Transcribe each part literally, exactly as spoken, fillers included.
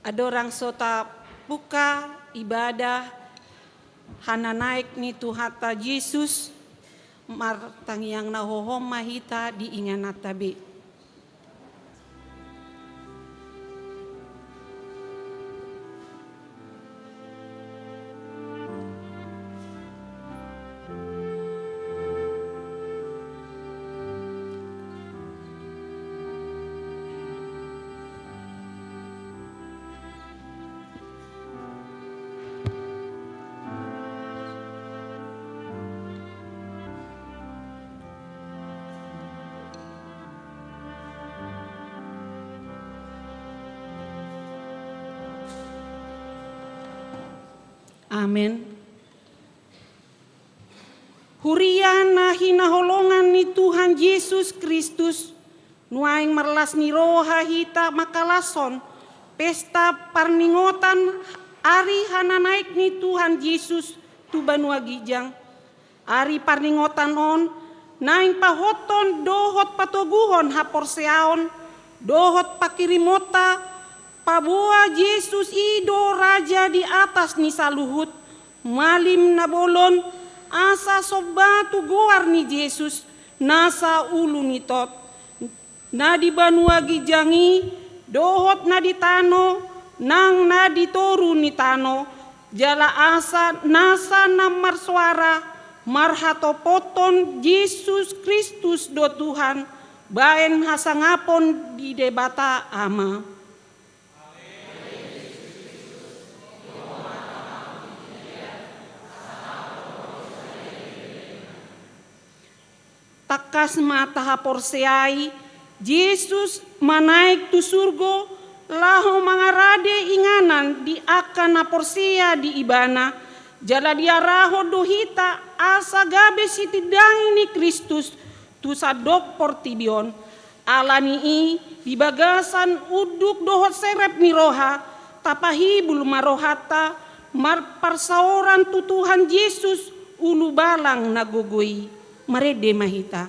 Andorang so tapungka ibadah hananaek ni Tuhanta Jesus, martangiang na hohom ma hita di ingananta be. Amen. Huria na hinaholongan ni Tuhan Jesus Kristus, nuaeng marlas ni roha hita mangkalashon pesta parningotan ari hananaek ni Tuhan Jesus tu banua ginjang. Ari parningotan on naeng pahothon dohot patoguhon haporseaon dohot pangkirimonta, paboa Jesus i do Raja di atas ni saluhut, malim na bolon, asa somba tu goar ni Jesus, nasa ulu ni tot. Na di banua ginjang i, dohot na di tano, nang na di toru ni tano, jala asa nasa na marsoara, marhatopothon Jesus Kristus do Tuhan, baen hasangapon di Debata Ama. Tangkas ma tahaporseai, Jesus manaek tu surgo, laho mangarade inganan di angka na porsea di Ibana, jala diarahon do hita asa gabe sitindangi ni Kristus tu sandok portibi on. Ala ni i, di bagasan unduk dohot serep ni roha, tapahibul ma rohanta, marparsaoran tu Tuhan Jesus, ulubalang na gogo i. Marende ma hita.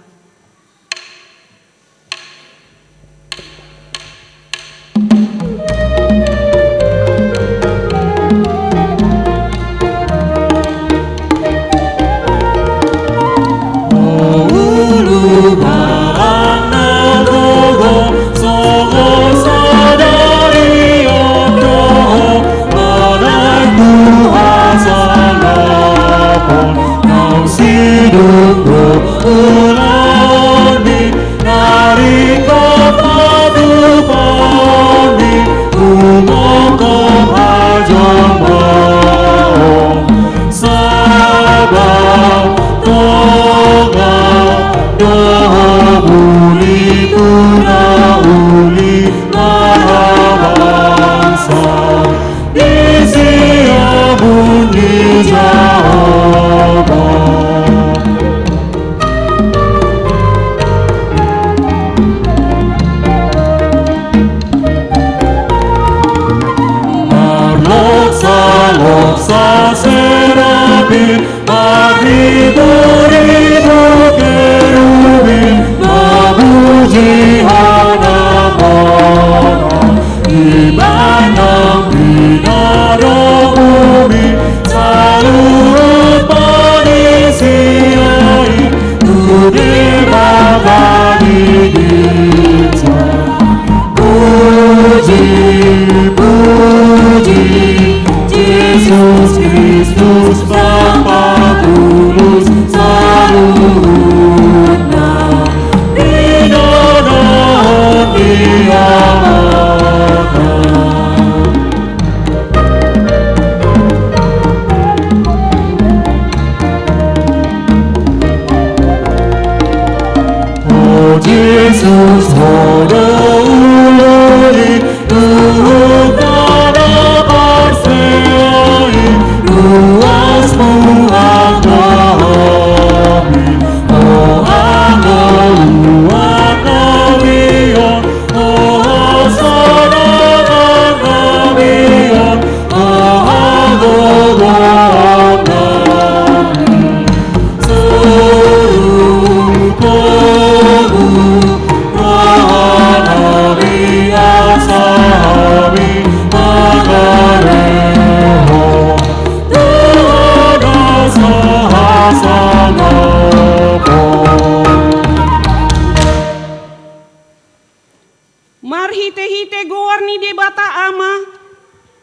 Goar ni Debata Ama,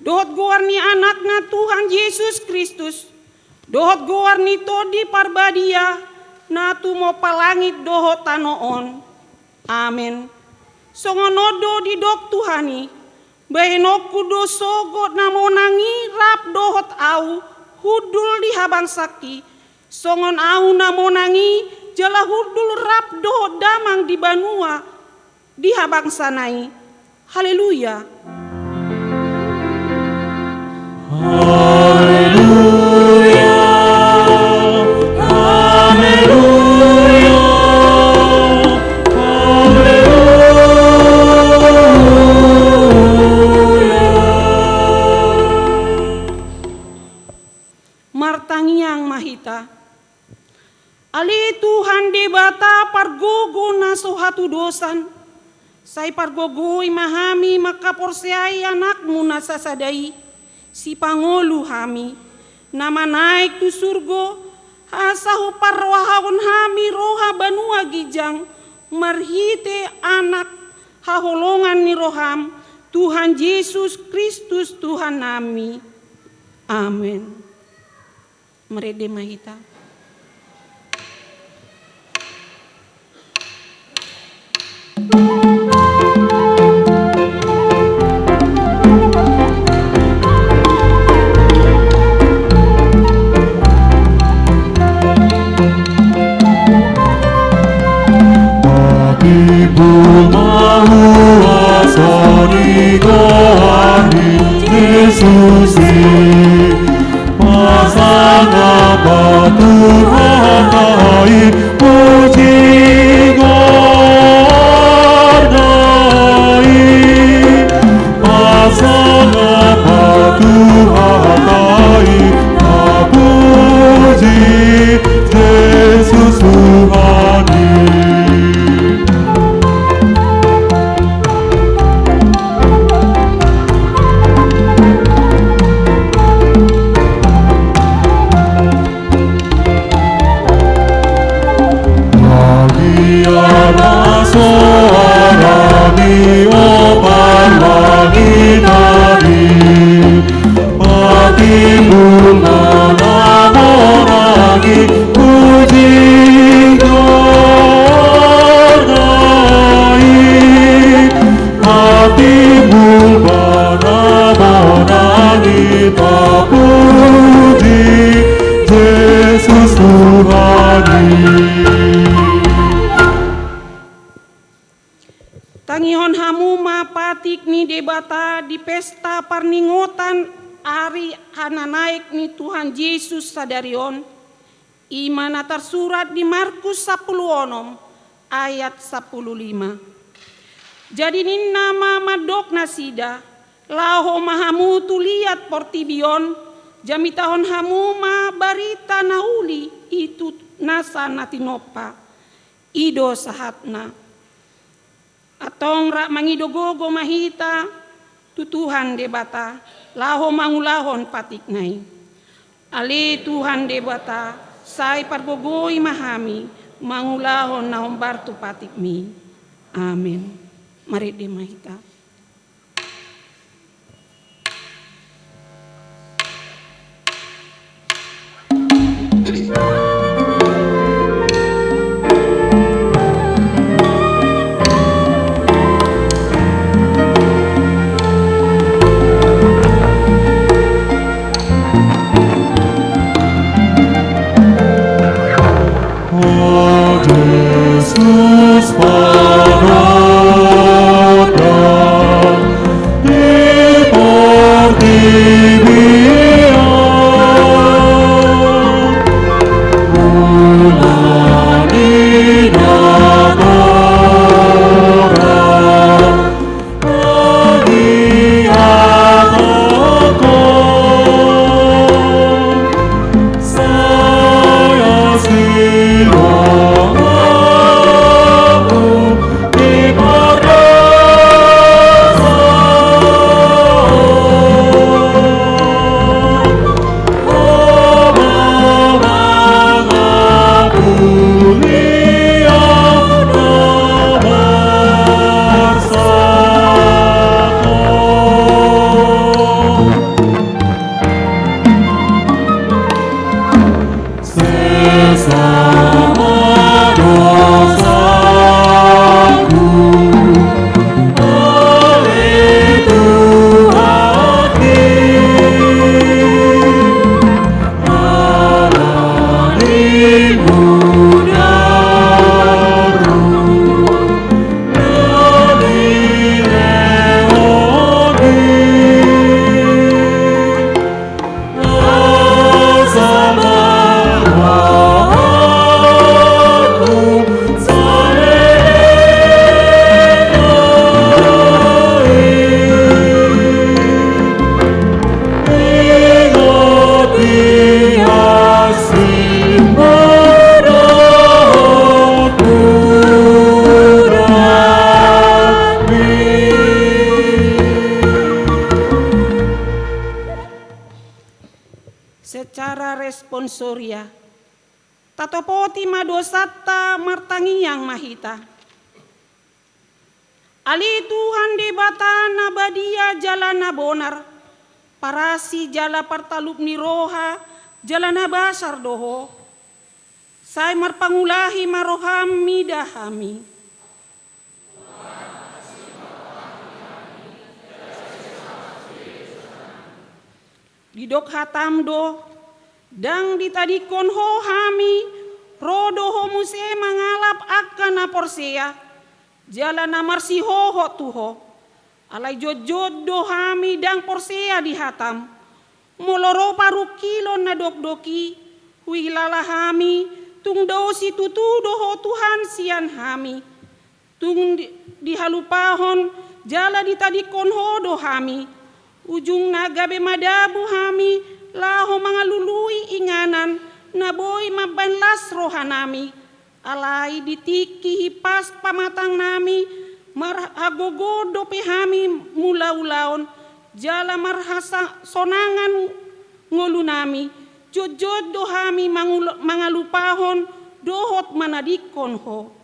dohot goar ni Anakna Tuhan Jesus Kristus, dohot goar ni Tondi Parbadia, na tumompa langit dohot tano on. Amen. Songon on do didok Tuhan i: Bahenonku do sogot na monang i rap dohot Ahu hundul di habangsangki, songon Ahu na monang i jala hundul rap dohot damang di banua di habangsana i. Haleluya. Haleluya. Haleluya. Haleluya. Martangiang ma hita. Ale Tuhan Debata pargogo na so hatudosan, sai pargogoi ma hami mangkaporseai Anakmu na sasada i, sipangolu hami, na manaek tu surgo, asa huparrohahon hami roha banua ginjang, marhite Anak haholongan ni roham, Tuhan Jesus Kristus Tuhannami. Amen. Marende ma hita. Patimbul ma huaso ni goar ni Jesus i. Pasangap ma tu hata i, puji goarna i. Pasangap ma tu hata i, tapuji Jesus Tuhan i. Mabiar ma soara ni opat langit nari. Patimbul ma na monang i, puji goarna i. Patimbul ma na monang i, tapuji Jesus Tuhan i. Tangihon hamu ma patik ni Debata di pesta parningotan ari hananaek ni Tuhan Jesus sadari on, i ma na tarsurat di Markus sampulu onom ayat sampulu lima. Jadi ninna ma mandok nasida: Laho ma hamu tu liat portibi on, jamitahon hamu ma barita na uli i tu nasa na tinompa. I do sahatna. Antong rap mangido gogo ma hita tu Tuhan Debata, laho mangulahon patikna i. Ale Tuhan Debata, sai pargogoi ma hami mangulahon na hombar tu patikmi. Amen. Marende ma hita. O Jesus, pangot ma Ara responsoria. Tatopoti ma dosanta, martangiang ma hita. Ale Tuhan Debata na badia jala na bonar, parasi jala partalup ni roha, jala na basar do Ho. Sai marpangulahi ma roham mida hami. Didok hataM do, ndang ditadingkon Ho hami, ro do Ho muse mangalap angka na porsea, jala na marsihohot tu Ho. Alai jotjot do hami ndang porsea di hataM. Molo ro parungkilon na dokdok i, huhilala hami, tung dao situtu do Ho Tuhan sian hami. Tung di, dihalupahon, jala ditadingkon Ho do hami. Ujungna gabe madabu hami, laho mangalului inganan, na boi mambahen las rohanami. Alai di tingki hipas pamatangnami, marhagogoon dope hami mangula ulaon, jala marhasonangan ngolunami, jotjot do hami mangul-, mangalupahon, dohot manadingkon Ho.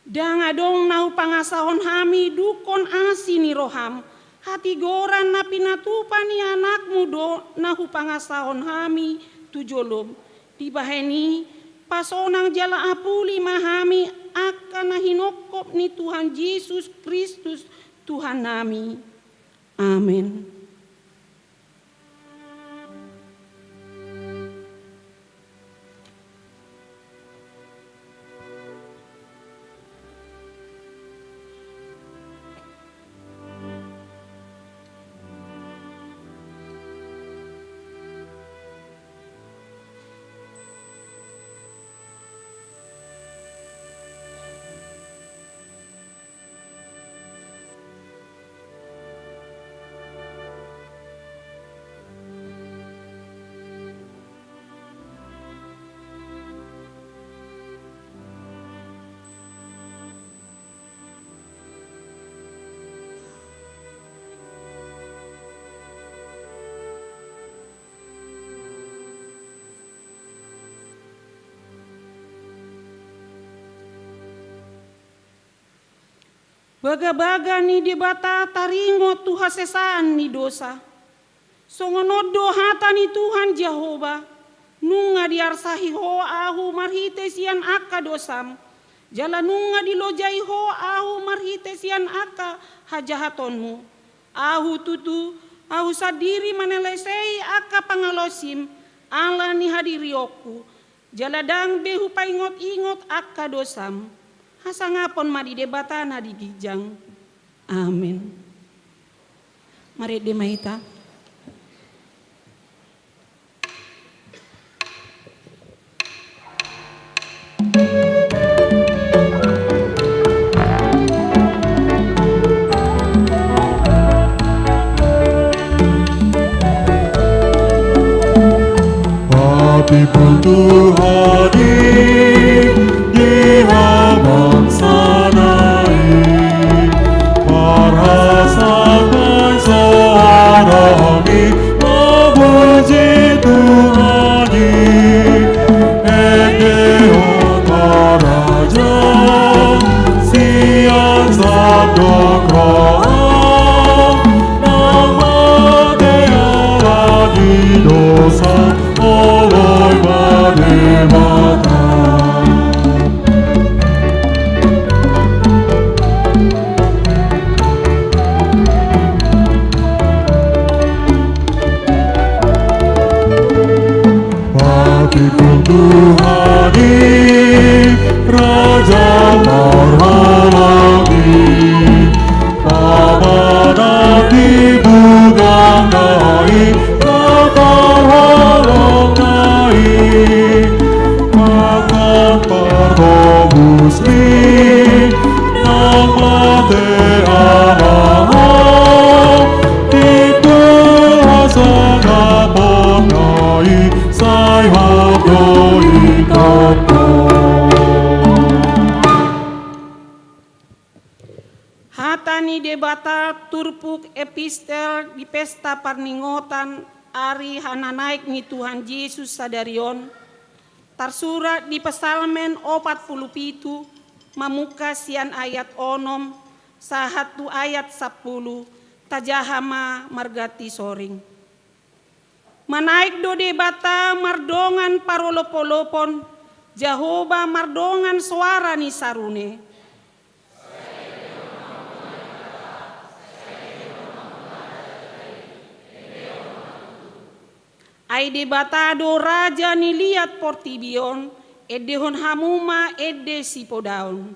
Ndang adong na hupangasahon hami dungkon asi ni roham, hatigoran na pinatupa ni AnakMu do na hupangasahon hami tu jolom. Dibahen i, pasonang jala apuli ma hami angka na hinongkop ni Tuhan Jesus Kristus Tuhannami. Amen. Bagabaga ni Debata taringot tu hasesaan ni dosa. Songon on do hata ni Tuhan Jahowa, nunga diarsahi ho ahu marhite sian angka dosam, jala nunga dilojai ho ahu marhite sian angka hajahatonmu. Ahu tutu, ahu sandiri manalesei angka pangalaosim, ala ni hadirionku, jala ndang be hupaingotingot angka dosam. Hasangapon ma di Debata na di ginjang. Amen. Marende ma hita. Patimbul Tuhan i di habangsana i, parhasangapon soarami mamuji Tuhan i. Endehon ma raja sian sandok roha, na mate ala ni dosa, holoi ma Debata. Ni Debata turpuk epistel di pesta parningotan ari hananaek ni Tuhan Jesus sadari on, tarsurat di Psalmen opat pulu pitu, mamungka sian ayat onom sahat tu ayat sampulu, tajaha ma marganti soring. Manaek do Debata mardongan parolopolopon, Jahowa mardongan soara ni sarune. Ai Debata do raja ni liat portibi on, endehon hamu ma ende sipodaon.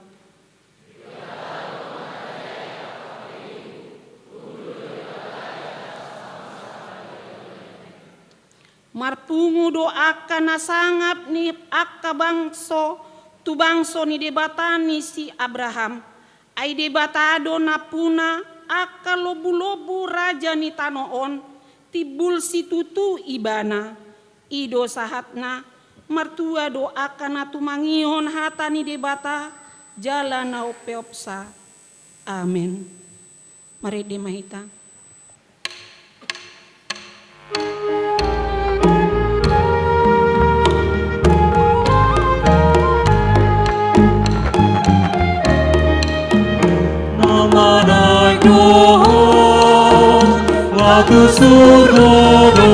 Marpungu do angka na sangap ni angka bangso tu bangso ni Debata ni si Abraham. Ai Debata do nampuna angka lombulombu raja ni tano on, timbul situtu ibana. I do sahatna, martua do angka na tumangihon hata ni Debata jala na umpeopsa. Amen. Marende ma hita. Na manaek do Ho, laho tu surgo do.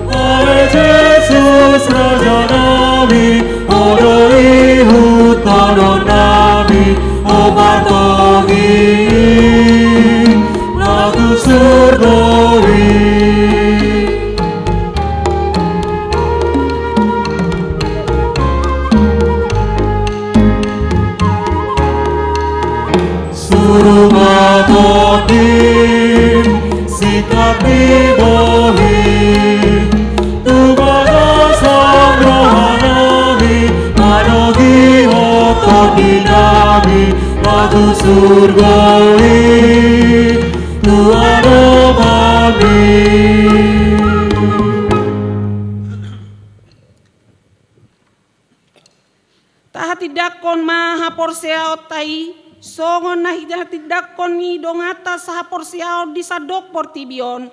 Ale Jesus Raja nami, Ho do ihuthon nami, Ho matogi na tu surgo i. Suru ma Tondi, singkat ni bohi, tu bagasan roha nami, manogi Ho Tondi nami, laho tu surgo i, tu adopanMi. Tahatindangkon ma haporseaonta i, songon na hinatindangkon ni donganta sahaporseaon di sandok portibi on,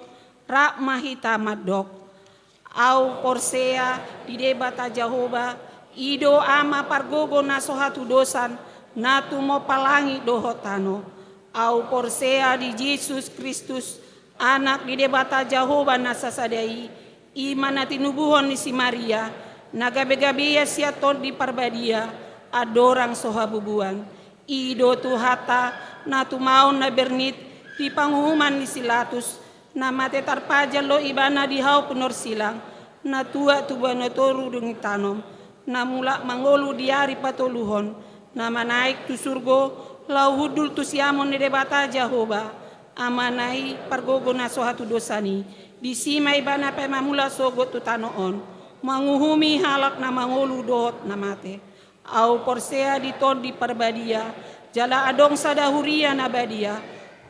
rap ma hita mandok. Ahu porsea di Debata Jahowa, i do Ama pargogo na so hatudosan, na tumompa langit dohot tano. Ahu porsea di Jesus Kristus, Anak ni Debata Jahowa na sasada i, i ma na tinubuhon ni si Maria, na gabe-gabean sian Tondi Parbadia, andorang so habubuan. I do Tuhanta, na tumaon na bernit di panguhuman ni si Latus, na mate tarpajal do Ibana di hau pinorsilang, na tuat tu banua toru dung ditanom, na mulak mangolu di ari patoluhon, na manaek tu surgo, laho hundul tu siamun ni Debata Jahowa, Amana i pargogo na so hatudosan i, disi ma Ibana pe mamulak sogot tu tano on, manguhumi halak na mangolu dohot na mate. Ahu porsea di Tondi Parbadia, jala adong sada huria na badia,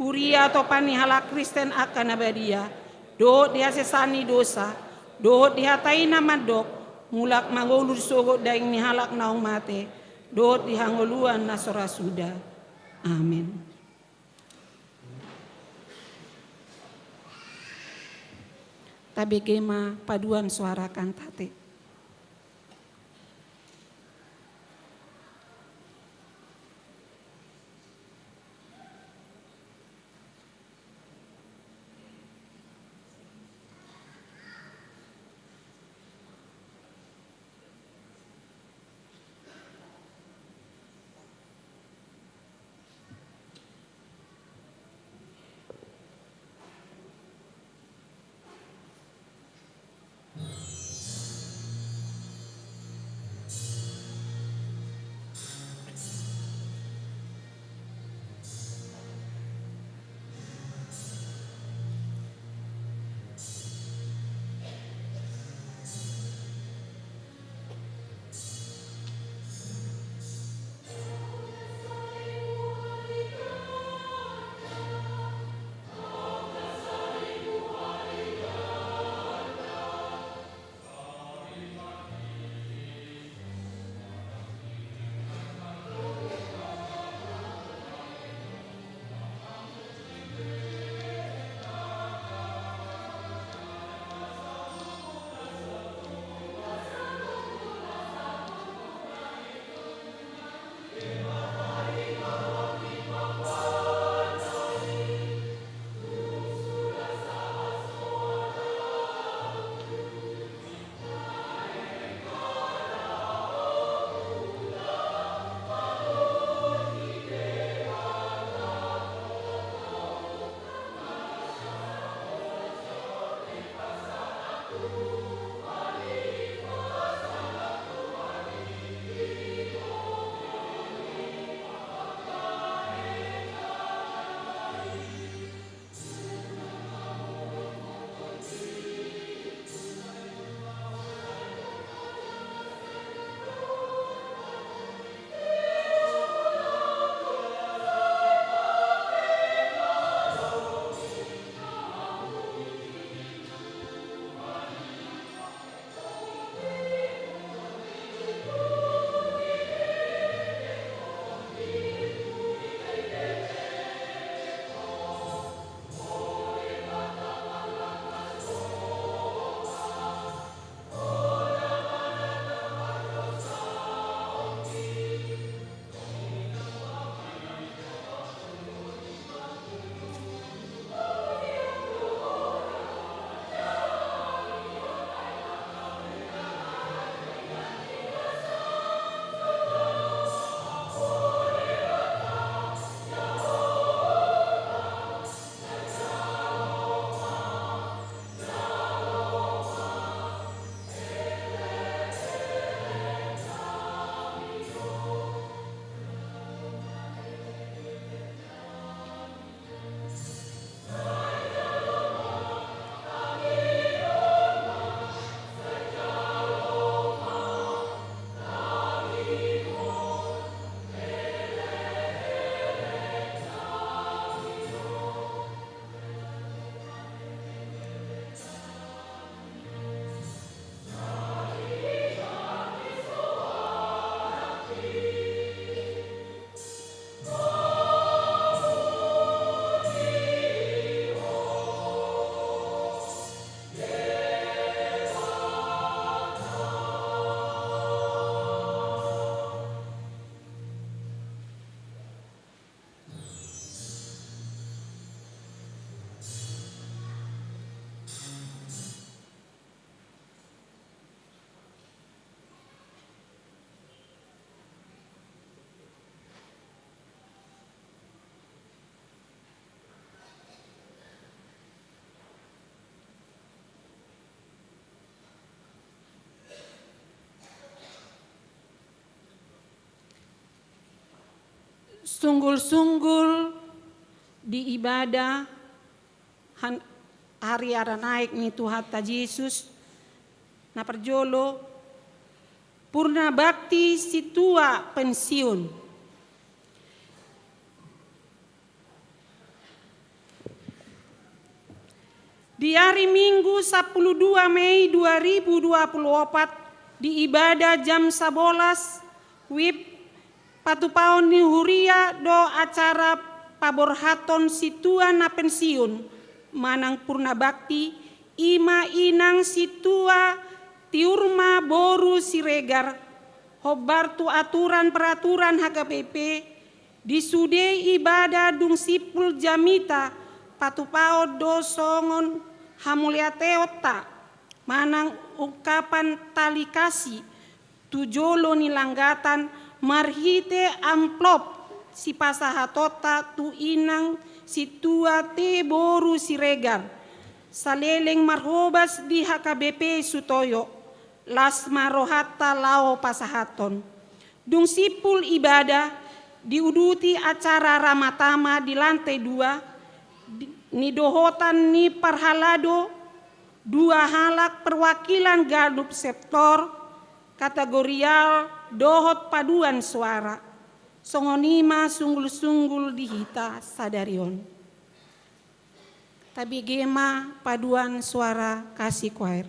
huria atopan ni halak Kristen angka na badia, dohot di hasesaan ni dosa, dohot di hata i na mandok, mulak mangolu sogot daging ni halak naung mate, dohot di hangoluan na so ra suda. Amen. Tabege ma paduan soara kantate. Sunggul-sunggul di ibadah han-, hari Aranaek ni Tuhanta Jesus, na parjolo, Purna Bakti Sintua Pensiun. Di ari Minggu sampulu dua Mei dua ribu dua pulu opat, di ibadah jam sabolas wib, patupaon ni huria do acara paborhaton sintua na pensiun manang purna bakti, i ma inang sintua Tiurma boru Siregar, hombar tu aturan peraturan H K B P, di sude ibadah dung simpul jamita patupaon do songon hamuliateonta manang ungkapan tali kasih tu jolo ni langgatan marhite amplop sipasahatonta tu inang sintua T boru Siregar, saleleng marhobas di H K B P Sutoyo, las ma rohanta laho pasahathon. Dung simpul ibadah, diuduti acara ramatama di lantai dua, di-, nidohotan ni parhalado, dua halak perwakilan ganup sektor, kategorial dohot paduan suara. Songon i ma sunggul-sunggul di hita sadari on. Tabege ma paduan suara Kasih Choir.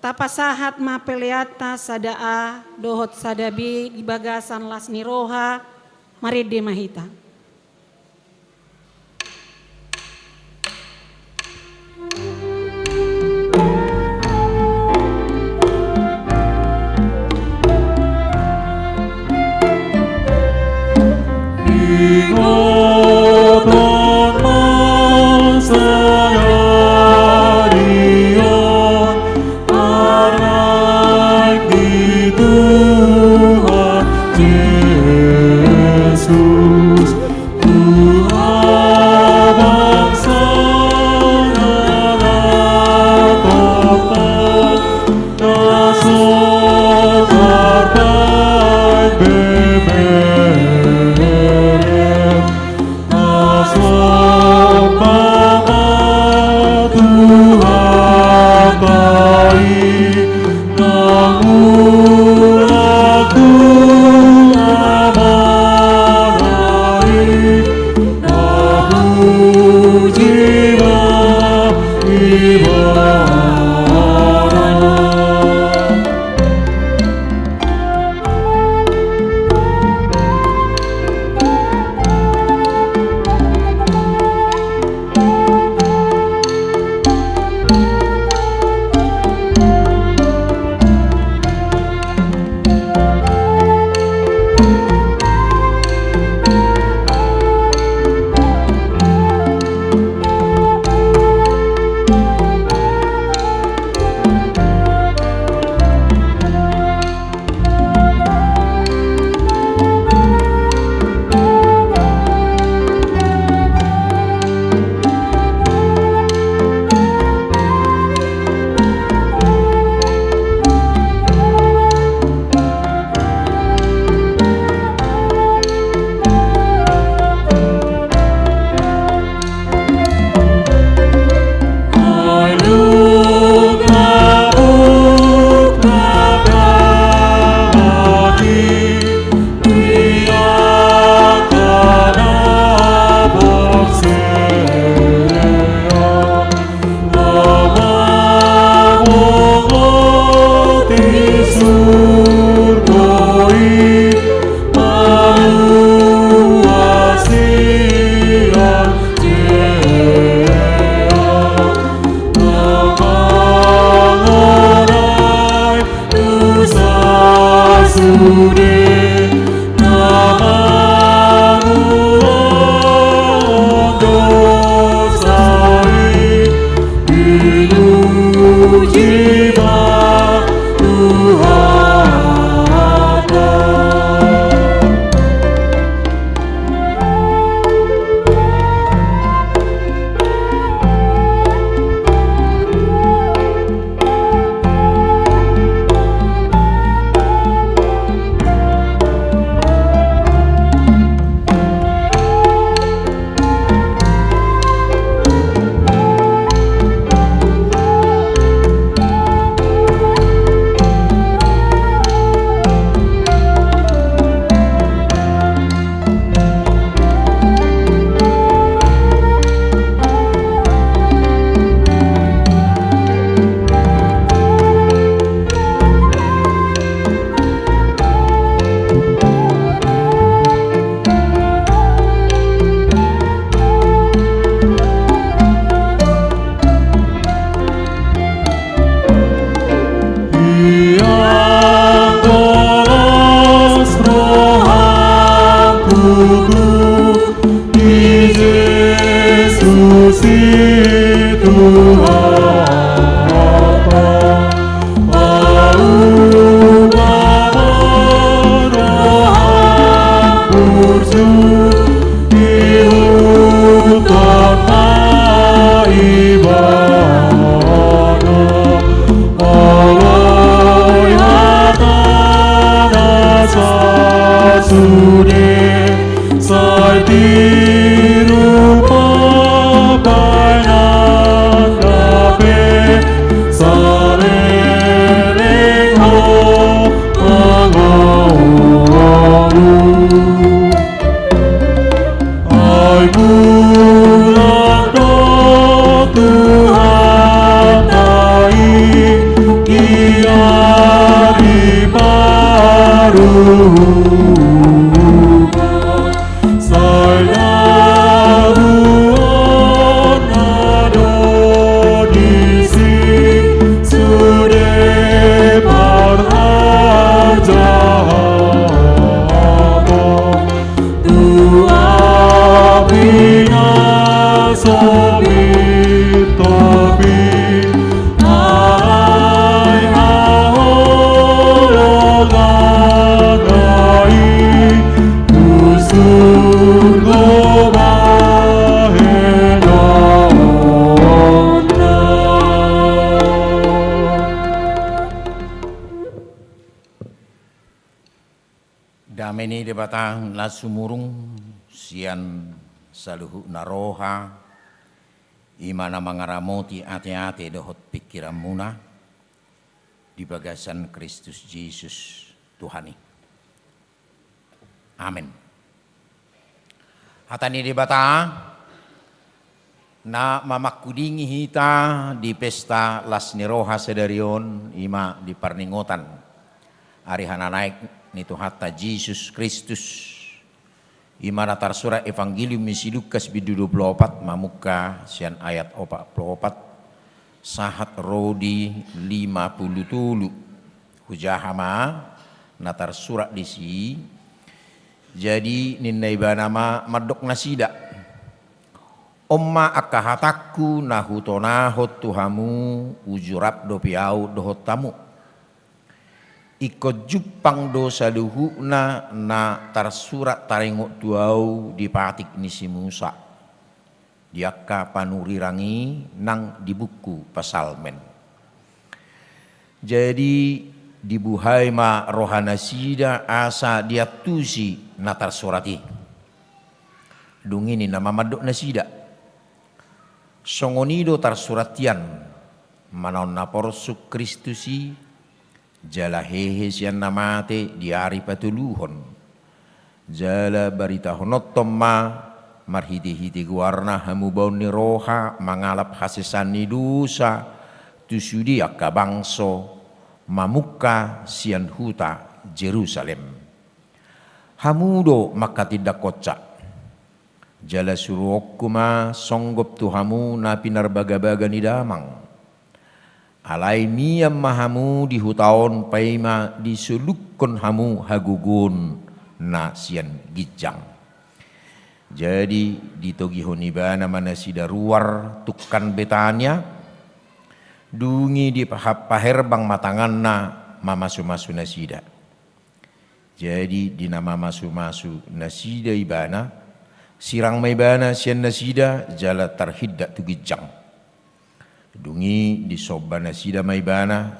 Tapasahat ma peleanta sada A dohot sada B di bagasan las ni roha. Marende ma hita. Dame ni Debata na sumurung sian saluhutna roha, i ma na mangaramoti ateate dohot pingkiranmuna di bagasan Kristus Jesus Tuhan i. Amen. Hata ni Debata na mamangkudingi hita di pesta las ni roha sadari on, i ma di parningotan ari hananaek ni Tuhanta Jesus Kristus. I ma na tarsurat Evangelium ni si Lukas bindu dua pulu opat, mamungka sian ayat opat pulu opat sahat ro di lima pulu tolu. Hujaha ma na tarsurat disi. Jadi ninna ibana ma mandok nasida: On ma angka hatangku na hutonahon tu hamu, uju rap dope ahu dohot hamu. Ingkon jumpang do saluhutna na tarsurat taringot tu ahu di patik ni si Musa, di angka panurirang i nang di buku Psalmen. Jadi dibuhai ma rohanasida asa diantusi na tarsurat i. Dung i ninna ma mandok nasida: Songon i do tarsurat hian, manaon na porsuk Kristus i, jala hehe sian na mate di ari patoluhon. Jala baritahononton ma marhitehite goarna hamubaon ni roha mangalap hasesaan ni dosa tu sude angka bangso, mamungka sian huta Jerusalem. Hamu do manghatindanghonsa. Jala suruonku ma songgop tu hamu na pinarbagabaga ni damang. Alai mian ma hamu di huta on paima disolukkon hamu hagogoon na sian ginjang. Jadi ditogihon ibana ma nasida ruar tungkan Betania. Dung i dipaherbang ma tanganna mamasumasu nasida. Jadi di na mamasumasu nasida ibana, sirang ma ibana sian nasida jala tarhindat tu ginjang. Dung i disomba nasida ma ibana,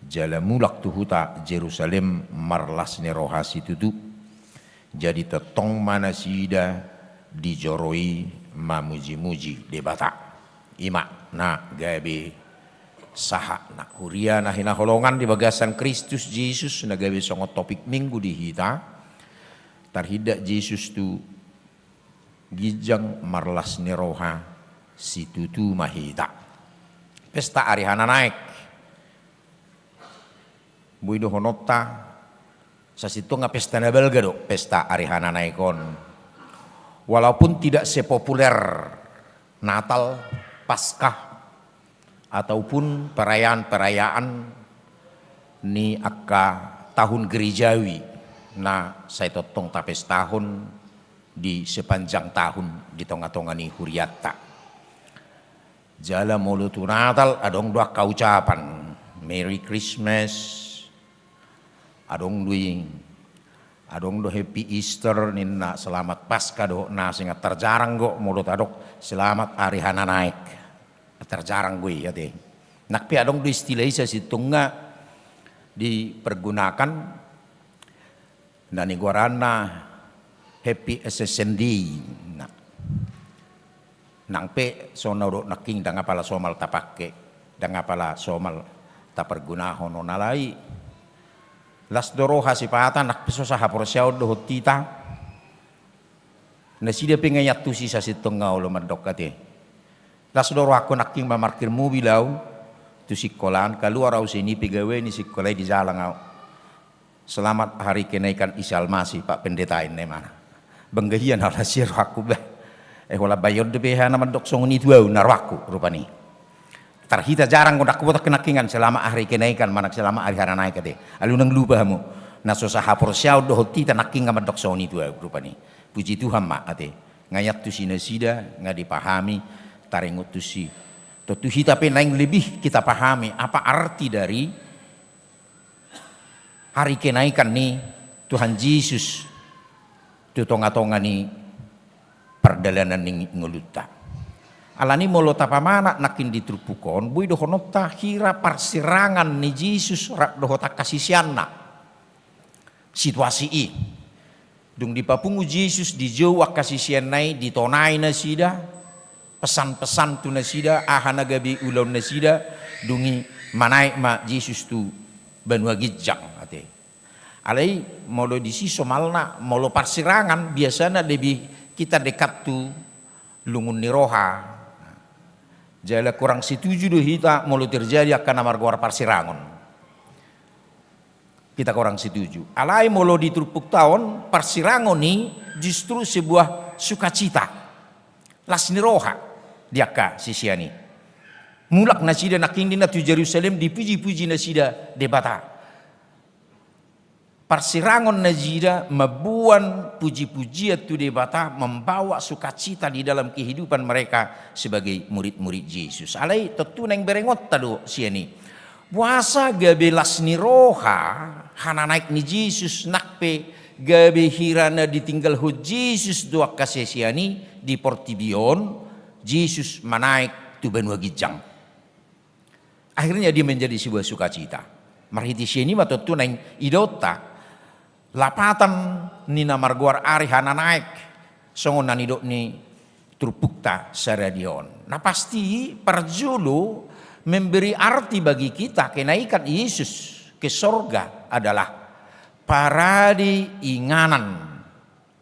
jala mulak tu huta Jerusalem marlas ni roha situtu. Jadi tongtong ma nasida di joro i mamujimuji Debata. I ma na gabe sahatna. Huria na hinaholongan di bagasan Kristus Jesus, na gabe songon topik Minggu di hita, tarhindat Jesus tu ginjang marlas ni roha situtu ma hita. Pesta ari hananaek. Boi dohononta, sasintongna pesta na balga do pesta ari hananaek on. Walaupun tidak sepopuler Natal, Paskah, ataupun perayaan-perayaan ni angka tahun gerejawi na sai tongtong tapestahon di sepanjang tahun di tongatonga ni hurianta. Jala molo tu Natal adong do angka ucapan, Merry Christmas, adong do i, adong do Happy Easter ninna, Selamat Paskah dohot na asing. Tarjarang do molo tadok Selamat Ari Hananaek. Tarjarang do i ate. Nang pe adong do istilah i sasintongna dipergunakan na nigoaranna Happy Ascension Day. Nah. Nang pe songon na hudok nangkin, ndang apala somal tapake, ndang apala somal tapargunahon on, alai las do roha sipata, nang pe so sahaporseaon dohot hita. Nasida pe nga iantusi sasintongna olo mandok ate. Las do rohangku nangkin mamarkir mobil au tu sikolaan, kaluar au sian i, pegawai ni sikola i, dijalang au. Selamat Hari Kenaikan Isa Almasih, Pak Pendeta, ninna ibana. Bangga hian au, las ia rohangku bah. Eh, holan bayo on dope hea na mandok songon i tu au, ninna rohangku rupani. Tarhita jarang do nangkin huboto nangkiningan Selamat Hari Kenaikan manang Selamat Ari Hananaek ate. Alu unang lupa hamu. Na so sahaporseaon dohot hita nangkin nga mandok songon i tu au rupani. Puji Tuhan ma ate. Nga iantusi nasida, nga dipahami, taringot tusi. Tontu hita pe naeng lebih kita pahami apa arti dari hari kenaikan ni Tuhan Jesus tu tongatonga ni pardalanan ni ngolunta. Alani molo tapamanat nangkin di turpuk on, boi dohononta hira parsirangan ni Jesus rap dohot angka siseanna situasi i. Dung dipapungu Jesus, dijou angka siseanna i, ditonai nasida, pesan-pesan tu nasida, aha na gabe ulaon nasida, dung i manaek ma Jesus tu banua ginjang, ate. Alai molo disi somalna, molo parsirangan, biasana lebih kita dekat tu lungun ni roha. Jala kurang setuju do hita molo terjadi angka na margoar parsirangon. Kita kurang setuju. Alai molo di turpukta on, parsirangon i justru sebuah sukacita. Las ni roha di angka sisean i. Mulak nasida nangkin ninna tu Jerusalem, dipuji-puji nasida Debata. Parsirangon nasida mamboan puji-pujian tu Debata, membawa sukacita di dalam kehidupan mereka sebagai murid-murid Jesus. Alai tontu naeng berengonta do sian i. Boasa gabe las ni roha hananaek ni Jesus, nang pe gabe hira na ditinggalhon Jesus do angka sisean i di portibi on, Jesus manaek tu banua ginjang. Akhirnya dia menjadi sebuah sukacita. Marhite sian i ma tontu naeng idaonta lapatan ni na margoar ari hananaek, songon na nidok ni turpukta saradia on. Na pasti, parjolo, memberi arti bagi kita kenaikan Yesus ke sorga adalah parade inganan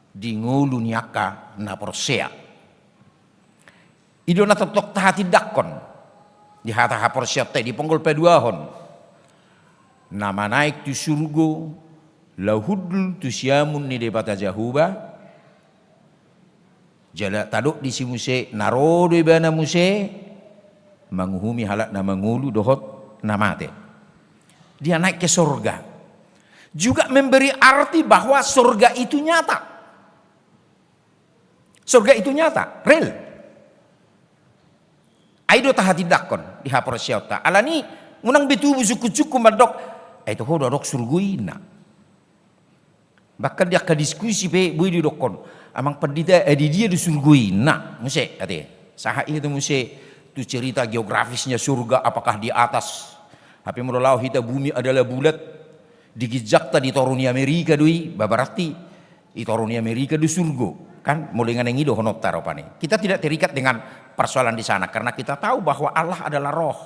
di ngolu ni angka na porsea. I do na tongtong tahatindangkon di hata haporseaonta i di ponggol paduahon. Na manaek tu surgo, laho hundul tu siamun ni Debata Jahowa, jala tadok disi muse, na ro do ibana muse manguhumi halak na mangolu dohot na mate. Dia naik ke sorga. Juga memberi arti bahwa sorga itu nyata. Sorga itu nyata, real. Ai do tahatindangkon di haporseaonta. Alani, unang be tubu sungkun-sungkun mandok, "Ai toho do adong surgo i," ninna. Bahkan di angka diskusi pe boi didokkon, "Amang Pandita, eh, di dia do surgo i?" ninna. Muse, ate. Sahat i tu muse tu cerita geografisnya surga, apakah di atas? Hape molo laho hita, bumi adalah bulat, di ginjangta di toru ni Amerika do i, ba, berarti i toru ni Amerika do surgo, kan? Molo inganan i dohononta rupani. Kita tidak terikat dengan persoalan di sana, karena kita tahu bahwa Allah adalah roh.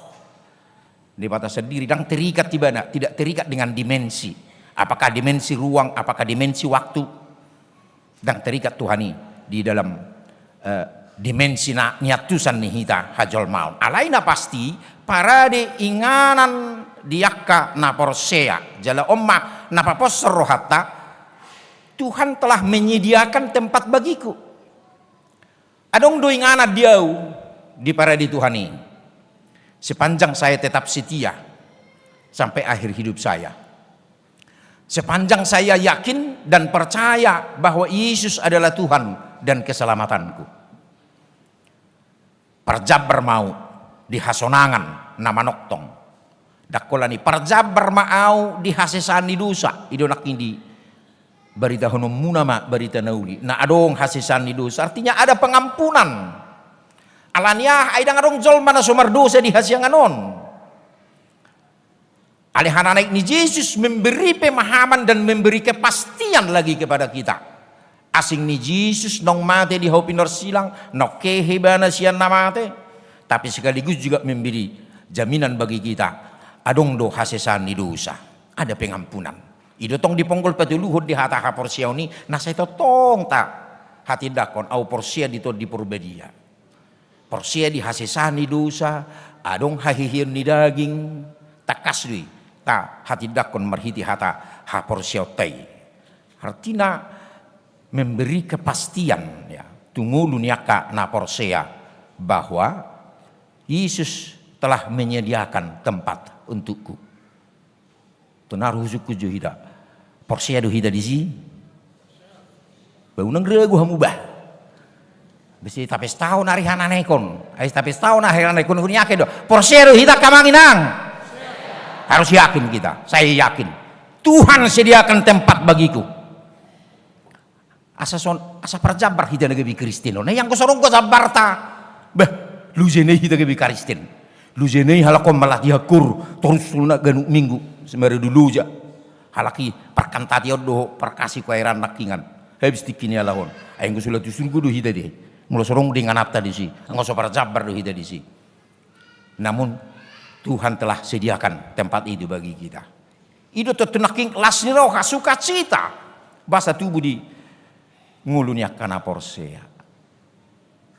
Debata sendiri, ndang terikat ibana, tidak terikat dengan dimensi. Apakah dimensi ruang, apakah dimensi waktu? Ndang terikat Tuhan i di dalam, eh, dimensi na niantusan ni hita hajolmaon. Alai na pasti, parade inganan di angka na porsea. Jala on ma na paposhon rohanta, "Tuhan telah menyediakan tempat bagiku." Adong do inganan di ahu di parade Tuhan i. Sepanjang saya tetap setia sampai akhir hidup saya. Sepanjang saya yakin dan percaya bahwa Yesus adalah Tuhan dan keselamatanku. Parjambar ma ahu di hasonangan na manongtong. Ndang holan i, parjambar ma ahu di hasesaan ni dosa. I do nangkin dibaritahononmuna ma barita na uli. Na adong hasesaan ni dosa, artinya ada pengampunan. Alani aha? Ai ndang adong jolma na so mardosa di hasiangan on. Alai hananaek ni Jesus memberi pemahaman dan memberi kepastian lagi kepada kita. Asing ni Jesus naung mate di hau pinarsilang, naung hehe ibana sian na mate, tapi sekaligus juga memberi jaminan bagi kita. Adong do hasesaan ni dosa, ada pengampunan. I do tong di ponggol patoluhon di hata haporseaon i, na sai tongtong tahatindangkon, ahu porsea di Tondi Porbadia. Porsea di hasesaan ni dosa, adong haheheon ni daging, tangkas do i tahatindangkon marhite hata haporseaonta i. Artina, memberi kepastian, ya, tu ngolu ni angka na porsea bahwa Yesus telah menyediakan tempat untukku. Tona ro husungkun jo hita. Porsea do hita disi? Ba unang ragu hamu ba. Besi tapestahon ari hananaekon. Ai tapestahon ari hananaekon, huniaken do. Porsea do hita, angka amang inang? Harus yakin kita. Saya yakin. Tuhan sediakan tempat bagiku. Asa son, asa parjambar hita na gabe Kristen on. Nah, anggo so adong do jambarta, bah, loja nai hita gabe Kristen. Loja nai halak on malatihon koor, torus songon na ganup Minggu, semara do loja. Halak i parkantateon do, parkasi kekhairan nangkiningan. Habis tingki ni halak on. Ai anggo so laho tu surgo do hita di. Molo so adong do ingananta disi. Anggo so parjambar do hita disi. Namun Tuhan telah sediakan tempat itu bagi kita. I do tontu nangkin las ni roha, sukacita. Boasa tubu di ngolu ni angka na porsea.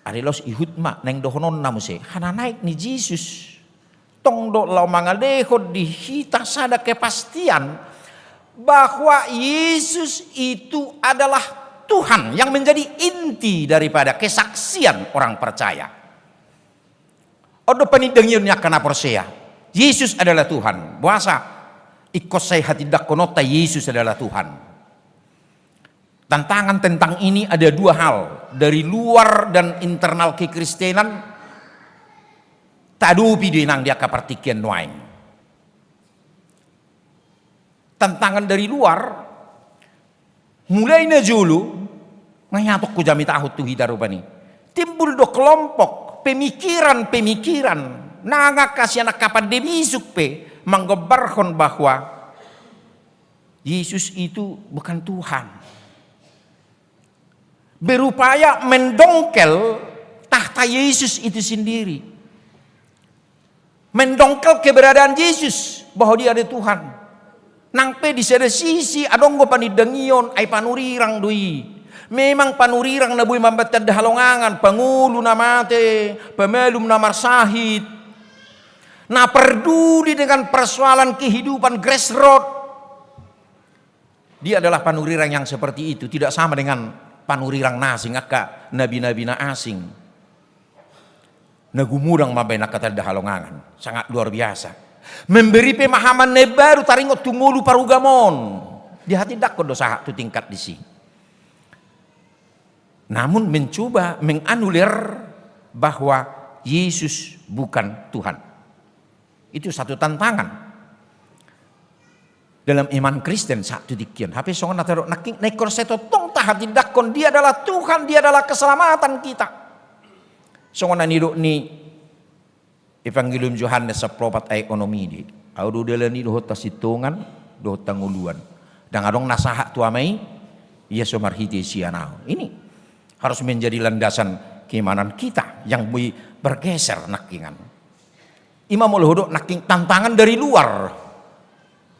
Alai laos ihut ma naeng dohononna muse, hananaek ni Jesus. Tong do laho mangalehon di hita sada kepastian bahwa Yesus itu adalah Tuhan yang menjadi inti daripada kesaksian orang percaya. On do panindangion ni angka na porsea. Yesus adalah Tuhan. Boasa? Ingkon sai hatindangkononta Yesus adalah Tuhan. Tantangan tentang ini ada dua hal, dari luar dan internal kekristenan, taadopi do i nang di angka partingkian nuaeng. Tantangan dari luar, mulai na jolo, nga ihatongku jamitahon tu hita rupani. Timbul do kelompok, pemikiran-pemikiran, nang angka sian angka pande bisuk pe, manggombarhon bahwa Yesus itu bukan Tuhan. Berupaya mendongkel tahta Yesus itu sendiri. Mendongkel keberadaan Yesus, bahwa dia ada Tuhan. Nang pe di sada sisi, adong do panindangion, ai panurirang do i. Memang panurirang na boi mambahen tanda halongangan, pangolu na mate, pamalum na marsahit. Na perduli dengan persoalan kehidupan grassroots. Dia adalah panurirang yang seperti itu, tidak sama dengan panurirang na asing, angka nabi-nabi na asing. Na gumodang mambahen angka tanda halongangan, sangat luar biasa. Memberi pemahaman na imbaru taringot tu ngolu parugamoon. Dihatindangkon do sahat tu tingkat disi. Namun mencoba menganulir bahwa Yesus bukan Tuhan. Itu satu tantangan. Dalam iman Kristen sahat tu tingki on. Hape songon na tadok nangkin, na ingkon sai tongtong tahatindangkon, dia adalah Tuhan, dia adalah keselamatan kita. Songon na nidok ni Evangelium Johannes sampulu opat ayat onom i di. Ahu do dalan i dohot hasintongan, dohot hangoluan. Ndang adong na sahat tu Ama i, ia so marhite sian ahu. Ini harus menjadi landasan keimanan kita yang boi bergeser nangkiningan. Ima molo hudok nangkin tantangan dari luar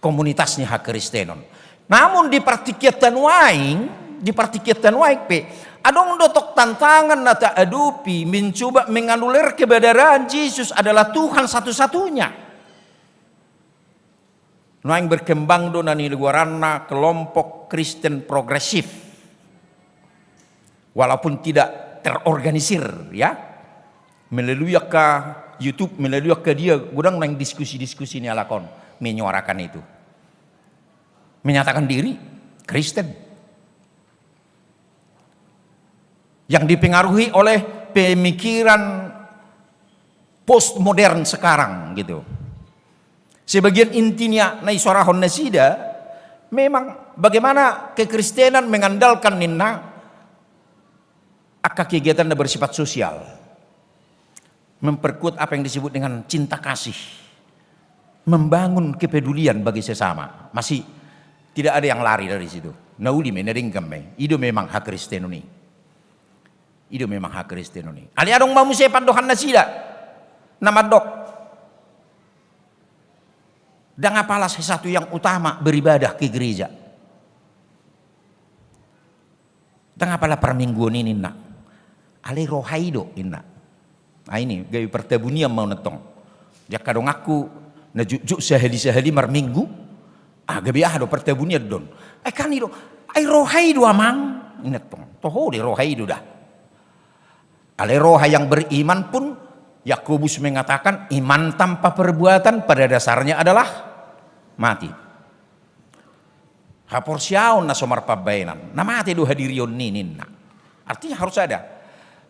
komunitas ni hakristenon. Namun di partingkianta nuaeng, di partingkianta nuaeng pe, adong do tong tantangan na taadopi, mencoba menganulir keberadaan Yesus adalah Tuhan satu-satunya. Nuaeng berkembang do na nigoaranna kelompok Kristen progresif. Walaupun tidak terorganisir, ya. Melalui angka YouTube, melalui angka dia, godang nuaeng diskusi-diskusi ni halak on menyuarakan itu. Menyatakan diri Kristen. Yang dipengaruhi oleh pemikiran postmodern sekarang, gitu. Sebagian intinya na isorahon nasida, memang bagaimana kekristenan mengandalkan ninna angka kegiatan na bersifat sosial. Memperkuat apa yang disebut dengan cinta kasih. Membangun kepedulian bagi sesama. Masih tidak ada yang lari dari situ. Na uli ma i, na denggan ma i. I do memang hakristenon i. I do memang hakristenon i. Alai adong ma muse pandohan nasida. Na mandok. Ndang apala satu yang utama beribadah ke gereja. Ndang apala parmingguon i ninna. Alai roha i do ninna. Ah, ini gabe partabunian ma on antong. Di angka donganku na jotjot sahali-sahali marminggu. Ah, gabe aha do partabunian do on. Ai kan i do. Ai roha i do amang. Ninna antong. Toho do i roha i do da. Alai roha yang beriman pun Yakobus mengatakan iman tanpa perbuatan pada dasarnya adalah mati. Haporseaon na so marpambahenan, na mate do hadirion ni ninna. Artinya harus ada.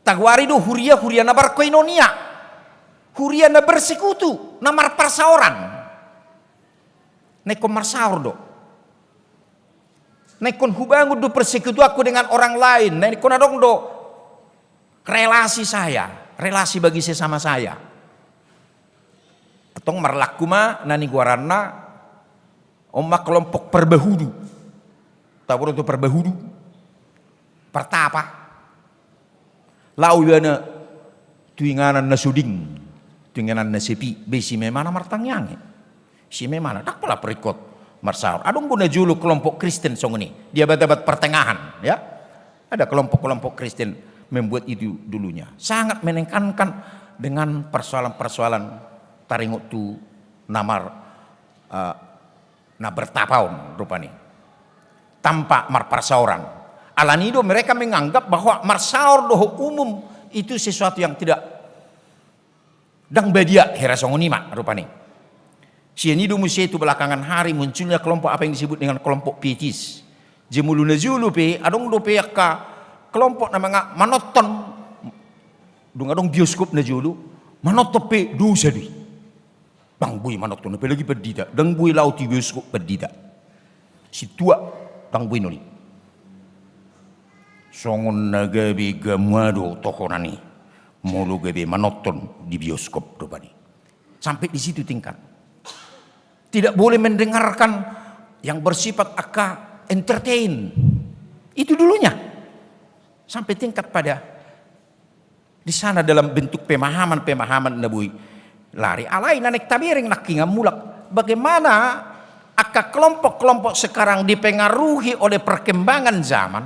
Tagoari do huria, huria na berkoinonia. Huria na bersekutu, na marparsaoran. Na ingkon marsaor do. Na ingkon hubangun do persekutuanku dengan orang lain. Na ingkon adong do relasi saya, relasi bagi sesama saya. Antong marlaku ma na nigoaranna, on ma kelompok Parbahudu. Taboto tu Parbahudu. Partapa. Laho ibana tu inganan na suding, tu inganan na sepi, be si memana martangiang i. Si memana, ndang pola ringkot marsaor. Adong do na jolo kelompok Kristen songon i, di abad-abad pertengahan, ya. Ada kelompok-kelompok Kristen membuat itu dulunya. Sangat menekankan dengan persoalan-persoalan taringot tu na mar, eh, na bertapa on rupani. Tanpa marparsaoran. Alani do mereka menganggap bahwa marsaor dohot umum itu sesuatu yang tidak, ndang badia, hira songon i ma rupani. Sian i do muse tu belakangan hari munculnya kelompok apa yang disebut dengan kelompok pietis. Jemolo na jolo pe, adong dope angka kelompok na manga-, manonton. Dung adong bioskop na jolo, manonton pe dosa do i. Ndang boi manonton, apalagi pandita, ndang boi laho tu bioskop pandita. Sintua, ndang boi non i. Songon na gabe gamua do tohonan i, molo gabe manonton di bioskop rupani. Sampai di situ tingkat. Tidak boleh mendengarkan yang bersifat angka entertain. Itu dulunya. Sampai tingkat pada di sana dalam bentuk pemahaman-pemahaman na boi lari. Alai na naeng tabereng nangkiningan mulak. Bagaimana angka kelompok-kelompok sekarang dipengaruhi oleh perkembangan zaman,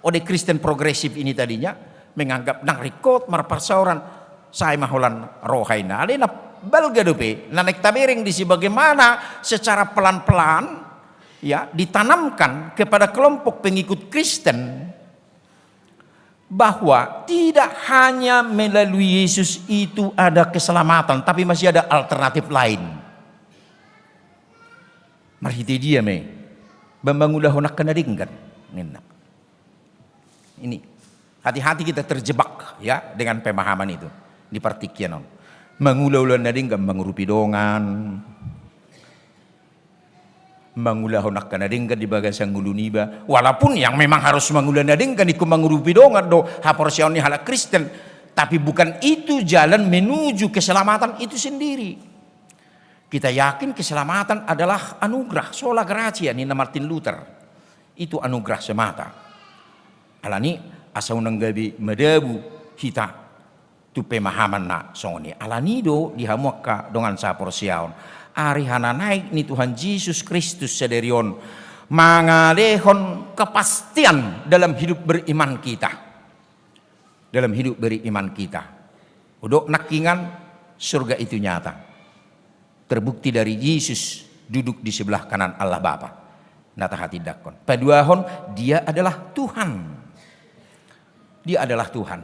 oleh Kristen progresif ini tadinya, menganggap ndang ringkot marparsaoran, sai ma holan roha inna. Alai na balga dope, na naeng tabereng disi bagaimana secara pelan-pelan, ya, ditanamkan kepada kelompok pengikut Kristen, bahwa tidak hanya melalui Yesus itu ada keselamatan, tapi masih ada alternatif lain. Marhite dia ma i? Ba mangulahon angka na denggan, ninna. Ini, hati-hati kita terjebak, ya, dengan pemahaman itu di partingkian on. Mangula-ula na denggan, mangurupi dongan. Mangulahon angka na denggan di bagasan ngolu niba. Walaupun yang memang harus mangula na denggan ingkon mangurupi dongan do haporseaon ni halak Kristen, tapi bukan itu jalan menuju keselamatan itu sendiri. Kita yakin keselamatan adalah anugerah, sola gratia, ninna Martin Luther. Itu anugerah semata. Alani, asa unang gabe madabu hita tu pemahaman na songon i. Alani do di hamu angka dongan sahaporseaon, ari hananaek ni Tuhan Jesus Kristus sadari on mangalehon kepastian dalam hidup beriman kita. Dalam hidup beriman kita. Hudok nangkiningan, surga itu nyata. Terbukti dari Yesus duduk di sebelah kanan Allah Bapa. Na tahatindangkon. Paduahon, Dia adalah Tuhan. Dia adalah Tuhan.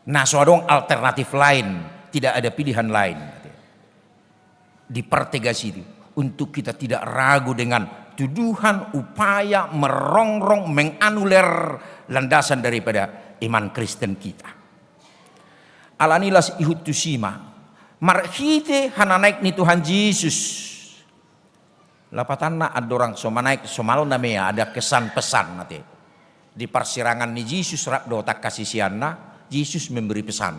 Na so adong alternatif lain, tidak ada pilihan lain. Dipertegas itu untuk kita tidak ragu dengan tuduhan, upaya merongrong, menganulir landasan daripada iman Kristen kita. Alani las ihut tusi ma, marhite hananaek ni Tuhan Jesus. Lapatanna andorang so manaek somalna ma i, ada kesan pesan ate. Di parsirangan ni Jesus rap dohot angka siseanna, Jesus memberi pesan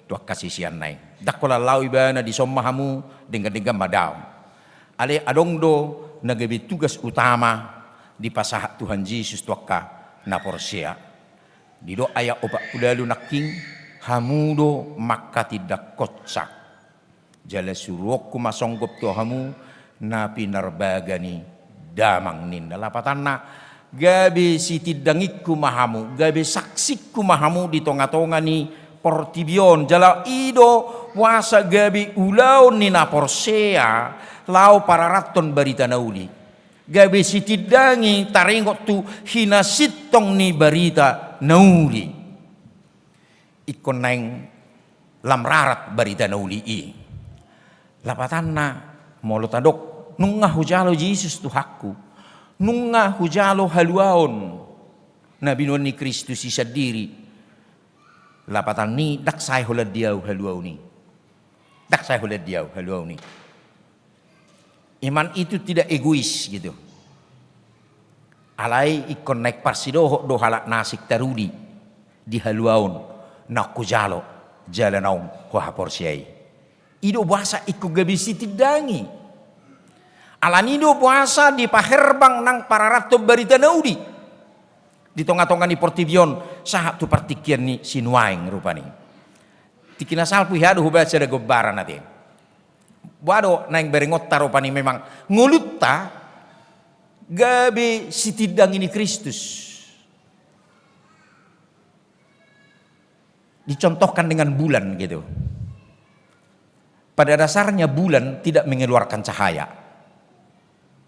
tu angka siseanna i. Ndang holan laho ibana dison ma hamu, denggan-denggan ma, daong. Alai adong do na gabe tugas utama dipasahat Tuhan Jesus tu angka na porsea. Didok ayat opat pulu ualu nangkin, hamu do mangkatindangkonsa. Jala suruonku ma songgop tu hamu na pinarbaga ni Damang, ninna. Lapatanna, gabe sitindangingku ma hamu, gabe saksingku ma hamu di tonga-tonga ni portibi on. Jala i do boasa gabe ulaon ni na porsea laho pararathon barita na uli. Gabe sitindangi taringot tu hinasintong ni barita na uli. Ingkon naeng lam rarat barita na uli i. Lapatanna, molo tadok, nunga hujalo Jesus Tuhanku, nunga hujalo haluaon na binoan ni Kristus i sandiri. Lapatan ni, ndang sae holan di ahu haluaon i. Ndang sae holan di ahu haluaon i. Iman itu tidak egois gitu. Alai ingkon naeng parsidohot do halak na asing taruli di haluaon naung hujalo jala naung huhaporseai. I do boasa ingkon gabe sitindangi. Alani do boasa dipaherbang nang pararathon barita na uli. Di tonga-tonga ni portibi on, sahat tu partingkian ni si nuaeng rupani. Tingki na salpu i, hea do hubaen sada gombaran ate. Boha do naeng berengonta rupani, memang ngolunta gabe sitindangi ni Kristus. Dicontohkan dengan bulan gitu. Pada dasarnya bulan tidak mengeluarkan cahaya.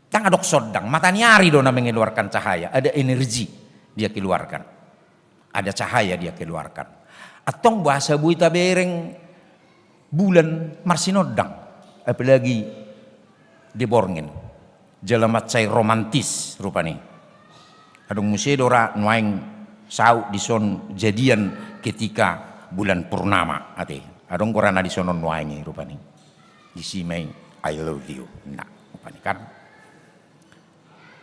Ndang adong sondang, mataniari do na mengeluarkan cahaya, ada energi dia keluarkan. Ada cahaya dia keluarkan. Antong boasa boi tabereng bulan marsinondang, apalagi di borngin. Jala mansai romantis rupani. Adong muse do ra nuaeng saut dison jadian ketika bulan purnama ate. Adong gorana disonon nuaeng i rupani. Disi ma i, "I love you." Nah, rupani kan.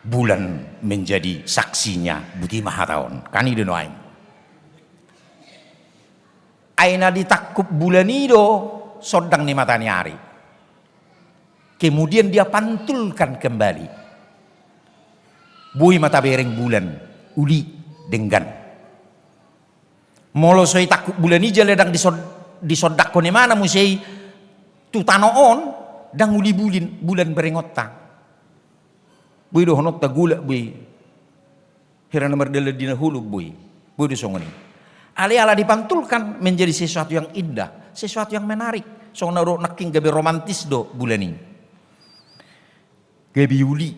Bulan menjadi saksinya, buti ma hata on. Kan i do nuaeng. Ai na ditangkup bulan i do sondang ni mataniari. Kemudian dia pantulkan kembali. Boi ma tabereng bulan, uli, denggan. Molo so ditangkup bulan i jala ndang disod-, disondangkon imana muse i tu tano on, ndang uli bulin, bulan berengonta. Boi dohononta golap boi. Hira na mardalan di na holom boi. Boi do songon i. Alai ala dipantulkan menjadi sesuatu yang indah, sesuatu yang menarik. Songon na hudok nangkin, gabe romantis do bulan i. Gabe uli,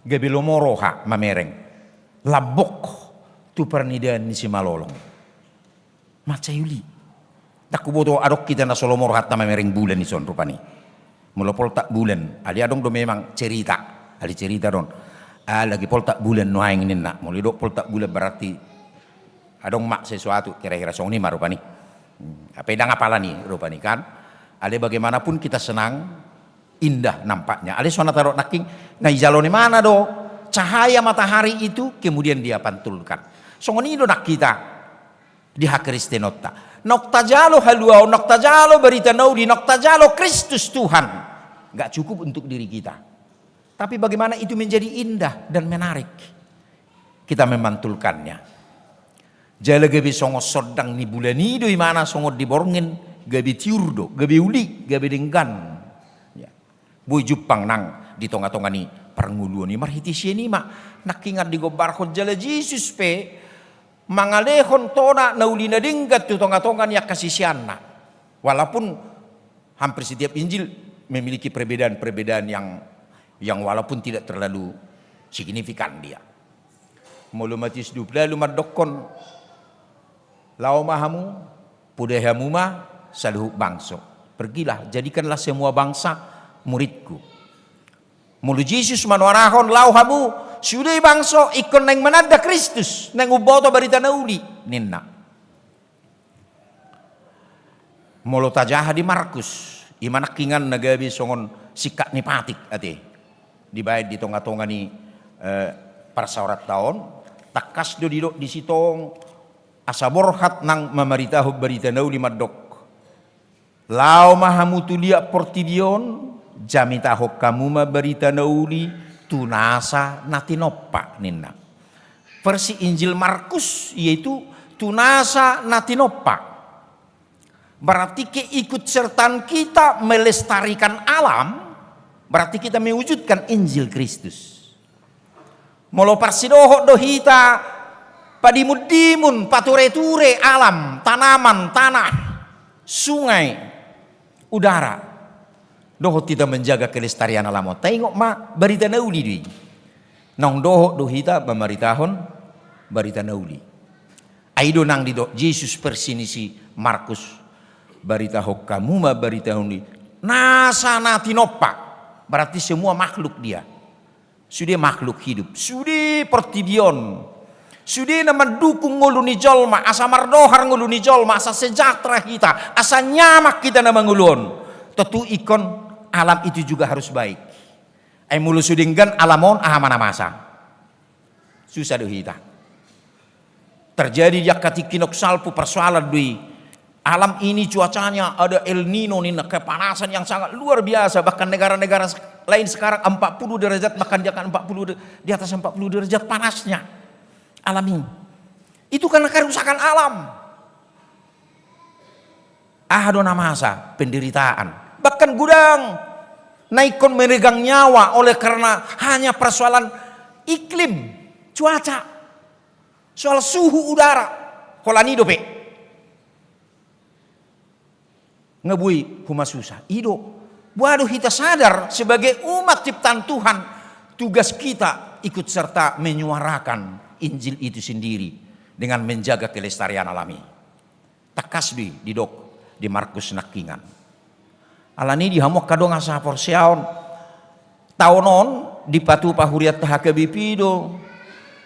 gabe lomo roha mamereng. Lambok tu parnidaan ni simalolong. Mansai uli. Ndang huboto adong hita na so lomo rohanta mamereng bulan dison rupani. Molo poltak bulan, alai adong do memang cerita, alai cerita do on. Ah, lagi poltak bulan nuaeng ninna. Molo didok poltak bulan berarti adong ma sesuatu, kira-kira songon i ma rupani. Hmm, hape ndang apalan i rupani kan. Alai bagaimanapun kita senang, indah nampaknya. Alai songon na tadok nangkin, na dijalo ni imana do cahaya matahari itu, kemudian dia pantulkan. Songon i do nang hita di hakristenonta. Naung tajalo haluaon, naung tajalo barita na uli, naung tajalo Kristus Tuhan, nggak cukup untuk diri kita. Tapi bagaimana itu menjadi indah dan menarik. Kita memantulkannya. Jala gabe songon sondang ni bulan i do imana songon di borngin, gabe tiur do, gabe uli, gabe denggan. Ya. Boi jumpang nang di tonga-tonga ni parngoluon i marhite sian i ma. Nangkiningan digombarhon jala Jesus pe mangalehon tona na uli na denggan tu tonga-tonga ni angka siseanna. Walaupun hampir setiap Injil memiliki perbedaan-perbedaan yang, yang walaupun tidak terlalu signifikan dia. Molo Matius dua puluh ualu mandokkon, laho ma hamu, poda hamu ma saluhut bangso. Pergilah, jadikanlah semua bangsa muridku. Molo Jesus manuarahon, laho hamu, sude bangso ingkon naeng mananda Kristus, naeng umboto barita na uli, ninna. Molo tajaha di Markus, ima nangkiningan na gabe songon singkat ni patik ate. Dibaen di tonga-tonga ni, eh, parsaoranta on, tangkas do didok disi tong, asa borhat nang mamaritahon barita na uli mandok. Laho ma hamu tu liat portibi on, jamitahon hamu ma barita na uli tu nasa na tinompa, ninna. Versi Injil Markus, yaitu tu nasa na tinompa. Berarti keikutsertaan kita melestarikan alam, berarti kita mewujudkan Injil Kristus. Molo parsidohot do hita padimun-dimun, pature-ture alam, tanaman, tanah, sungai, udara, dohot hita menjaga kelestarian alam on, taingot ma barita na uli do i. Naung dohot do hita mamaritahon barita na uli. Ai do nang didok Jesus versi ni si Markus, baritahon hamu ma barita na uli, nasa na tinompa, berarti semua makhluk dia. Sude makhluk hidup, sude portibi on, sude na mandukung ngolu ni jolma, asa mardohar ngolu ni jolma, asa sejahtera hita, asa nyaman hita na mangolu on. Tentu ingkon alam itu juga harus baik. Ai molo so denggan alam on, aha ma na masa? Susah do hita. Terjadi di angka tingki naung salpu persoalan do i. Alam ini cuacanya ada El Nino ninna, kepanasan yang sangat luar biasa, bahkan negara-negara se-, lain sekarang empat puluh derajat, bahkan di angka empat puluh de-, di atas empat puluh derajat panasnya. alami. Itu karena kerusakan alam. Aha do na masa? Penderitaan. Bahkan godang na ingkon meregang nyawa oleh karena hanya persoalan iklim, cuaca, soal suhu udara. Holan i dope nga boi humasusa. I do. Boha do hita sadar sebagai umat ciptaan Tuhan, tugas kita ikut serta menyuarakan Injil itu sendiri dengan menjaga kelestarian alami. Tangkas do i didok di Markus nangkiningan. Alani i di hamu angka dongan sahaporseaon, taon on dipatupa hurianta H K B P do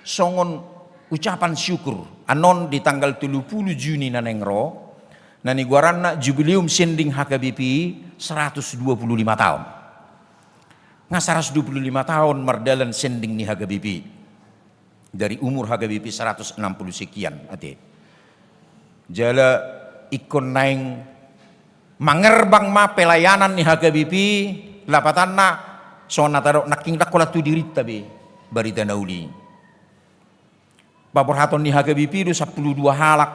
songon ucapan syukur. Annon di tanggal tolu pulu Juni na naeng ro, na nigoaranna Jubileum Sending H K B P seratus dua pulu lima taon. Nga seratus dua pulu lima taon mardalan sending ni H K B P. Dari umur H K B P seratus enam puluh sekian, ate. Jala ingkon naeng mangerbang ma pelayanan ni H K B P, lapatanna songon na tadok nangkin, ndang holan tu dirinta be barita na uli. Paborhaton ni H K B P do sampulu dua halak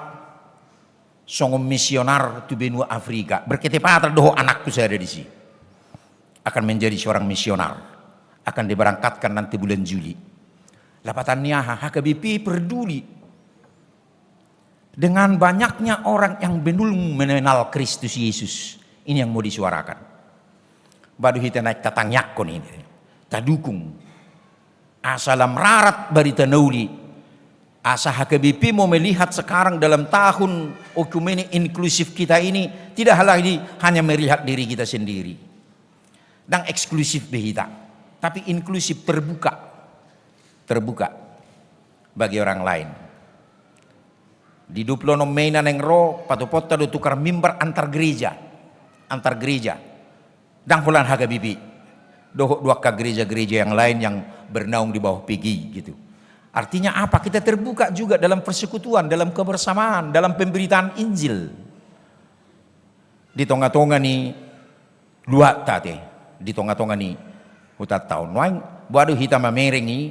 songon misionar tu benua Afrika. Berketepatan dohot anakku sada disi. Akan menjadi seorang misionar. Akan diberangkatkan nanti bulan Juli. Lapatan ni aha? H K B P peduli dengan banyaknya orang yang belum mengenal Kristus Yesus. Ini yang mau disuarakan. Boha do hita naeng tatangiangkon ini, tadukung. Asa lam rarat barita na uli. Asa H K B P mau melihat sekarang dalam tahun oikumene inklusif kita ini, tidak lagi hanya melihat diri kita sendiri. Ndang eksklusif be hita, tapi inklusif, terbuka. Terbuka bagi orang lain. Di dua pulu onom Mei na naeng ro, patupaonta do tukar mimbar antar gereja. Antar gereja. Ndang holan H K B P dohot dua angka gereja-gereja yang lain yang bernaung di bawah P G I gitu. Artinya apa? Kita terbuka juga dalam persekutuan, dalam kebersamaan, dalam pemberitaan Injil. Di tonga-tonga ni luatta, ate, di tonga-tonga ni hutanta on. Nuaeng, boha do hita mamereng i,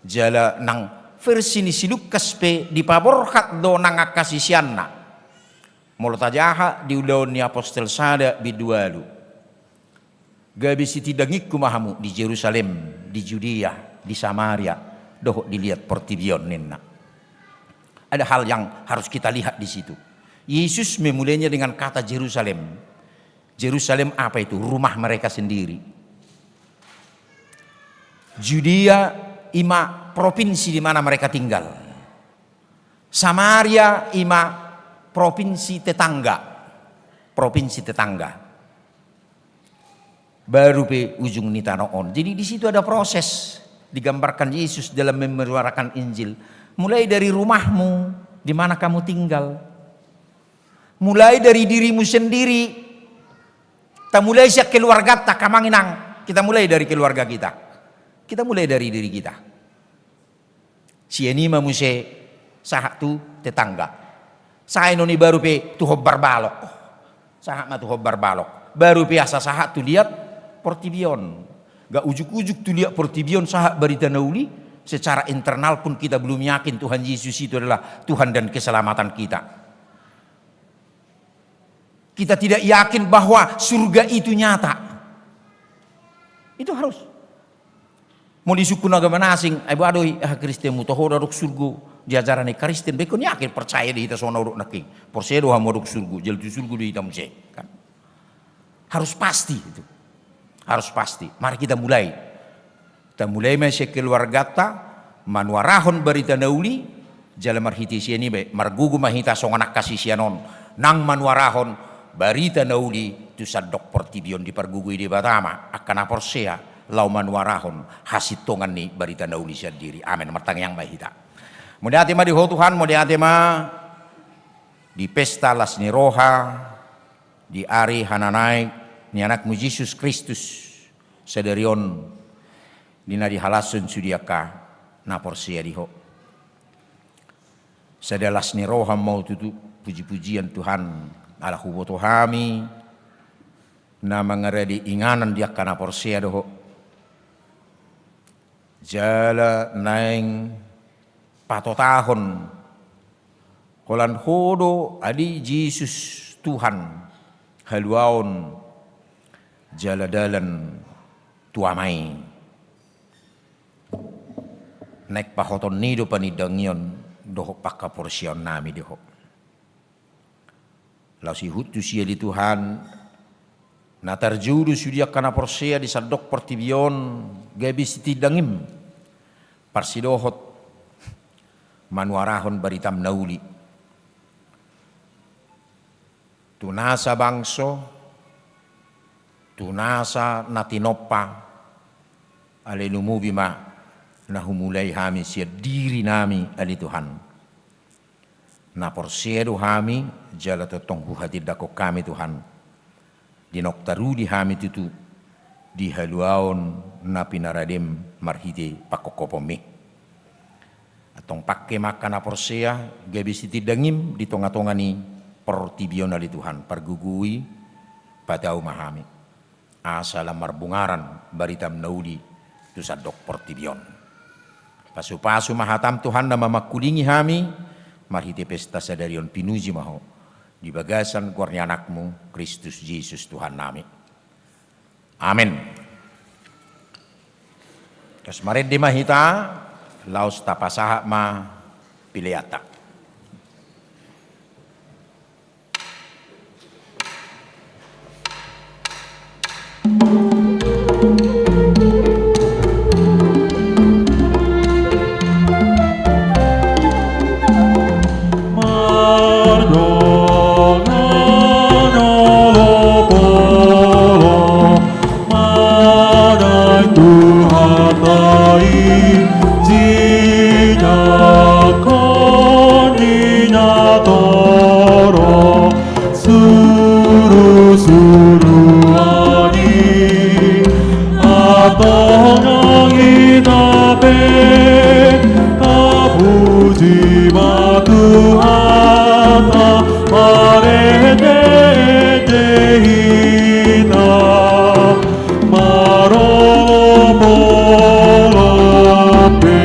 jala nang versi ni si Lukas pe dipaborhat do nang angka siseanna. Molo tajaha di Ulaon ni Apostel sada bindu ualu. Gabe sitindangingku ma hamu di Jerusalem, di Judea, di Samaria, dohot di liat portibi on, ninna. Ada hal yang harus kita lihat di situ. Yesus memulainya dengan kata Jerusalem. Jerusalem apa itu? Rumah mereka sendiri. Judea i ma provinsi di mana mereka tinggal. Samaria i ma provinsi tetangga. Provinsi tetangga. Baru pe ujung ni tano on. Jadi di situ ada proses digambarkan Yesus dalam menyuarakan Injil. Mulai dari rumahmu, di mana kamu tinggal. Mulai dari dirimu sendiri. Tamulai sian keluarganta, amang inang. Kita mulai dari keluarga kita. Kita mulai dari diri kita. Sian i ma muse sahat tu tetangga. Sai non i baru pe tu hombar balok. Sahat ma tu hombar balok. Baru pe asa sahat tu liat portibi on. Nga ujuk-ujuk tu liat portibi on sahat barita na uli, secara internal pun kita belum yakin Tuhan Yesus itu adalah Tuhan dan keselamatan kita. Kita tidak yakin bahwa surga itu nyata. Itu harus. Molo disungkun agama na asing, ai boha do i, aha Kristenmu, toho do adong surgo, di ajaran ni Kristen, baen ingkon yakin, percaya do hita songon na hudok nangkin. Porsea do hamu adong surgo, jala tu surgo do hita muse. Kan? Harus pasti itu. Harus pasti. Mari kita mulai. Tamulai ma sian keluarganta, manuarahon barita na uli, jala marhite sian i be, margogo ma hita songon angka sisean on, nang manuarahon barita na uli tu sandok portibi on, dipargogoi Debata ma angka na porsea, laho manuarahon hasintongan ni barita na uli sian diri. Amen. Martangiang ma hita. Mauliate ma di Ho Tuhan, mauliate ma di pesta las ni roha, di ari hananaek ni Anakmu Jesus Kristus, sadari on di na dihalashon sude angka na porsea di Ho. Sada las ni roha ma tutu puji-pujian Tuhan, ala huboto hami na mangarade inganan di angka na porsea do Ho. Jala naeng patotahon, holan Ho do adi Jesus Tuhan, haluaon jala dalan tu Ama i. Naeng pahoton ni do panindangion dohot panghaporseaon nami di Ho. Laos ihut tusi ale Tuhan, na tarjou do sude angka na porsea di sandok portibi on gabe sitindangim, parsidohot manuarahon baritam na uli tu nasa bangso, tu nasa na tinompa, alai lumobi ma na humulai hami sian diri nami ale Tuhan. Na porsea do hami, jala tongtong huhatindangkon hami Tuhan, di naung taruli hami tutu di haluaon na pinaradem marhite pangkophopon-Mi. Antong pangke ma angka na porsea gabe sitindangim di tongatonga ni portibi on ale Tuhan, pargogoi, patau ma hami asa lam marbungaran baritam na uli tu sandok portibi on. Pasupasu ma hatam Tuhan na mamangkulingi hami marhite pesta sadari on, pinuji ma Ho di bagasan goar ni Anakmu Kristus Jesus Tuhan nami. Amen. Terus marende ma hita, laos tapasahat ma peleanta. Mardongan olopolop ma dalan Tuhanta i, jinangkon ni natorop surusuruan i. Antong nang hita pe, tapuji ma Tuhanta, marende-ende hita marolopolop be.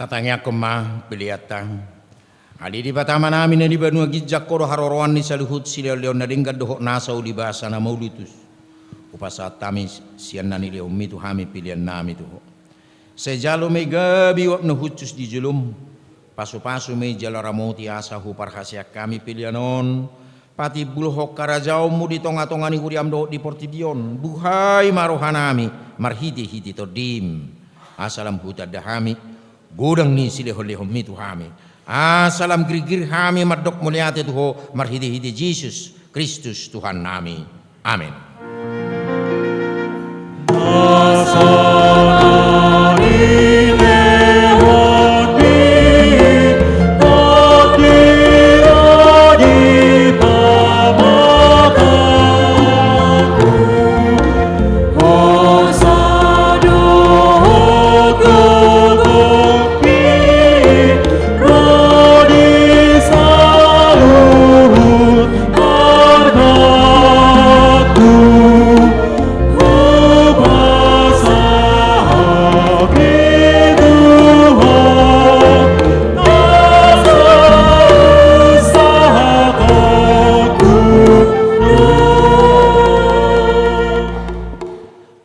Tatangiangkon ma peleanta. Ale Debata Amanami na di banua ginjang, Ho do haroroan ni saluhut silehonlehon na denggan dohot nasa ulibasa na mauliutus. Hupasahat hami sian na nilehonMi tu hami peleannami tu Ho. Sai jalo ma i gabe uap na hushus di jolom. Pasupasu ma i jala ramoti asa huparhaseang hami pelean on patimbulhon harajaonMu di tongatonga ni huriaM dohot di portibi on. Buhai ma rohanami marhitehite TondiM, asa lam hutanda hami godang ni silehonlehonMi tu hami, asa lam girgir hami mandok mauliate tu Ho marhitehite Jesus Kristus Tuhannami. Amen.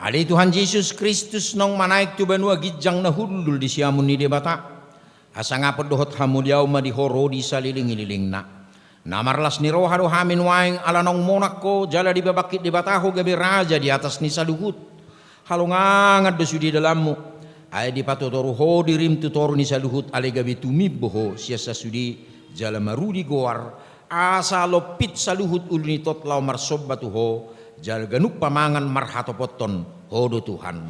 Ale Tuhan Jesus Kristus, naung manaek tu banua ginjang na hundul di siamun ni Debata, hasangapon dohot hamuliaon ma di Ho ro di saleleng ni lelengna. Na marlas ni roha do hami nuaeng ala naung monang Ho jala dipabangkit Debata Ho gabe Raja di atas ni saluhut. Halongangan do sude dalanMu, ai dipatotoru Ho diriM tu toru ni saluhut, alai gabe tumimbo Ho sian sasude jala marudi goar, asa lompit saluhut ulu ni tot laho marsomba tu Ho, jala ganup pamangan marhatopothon Ho do Tuhan.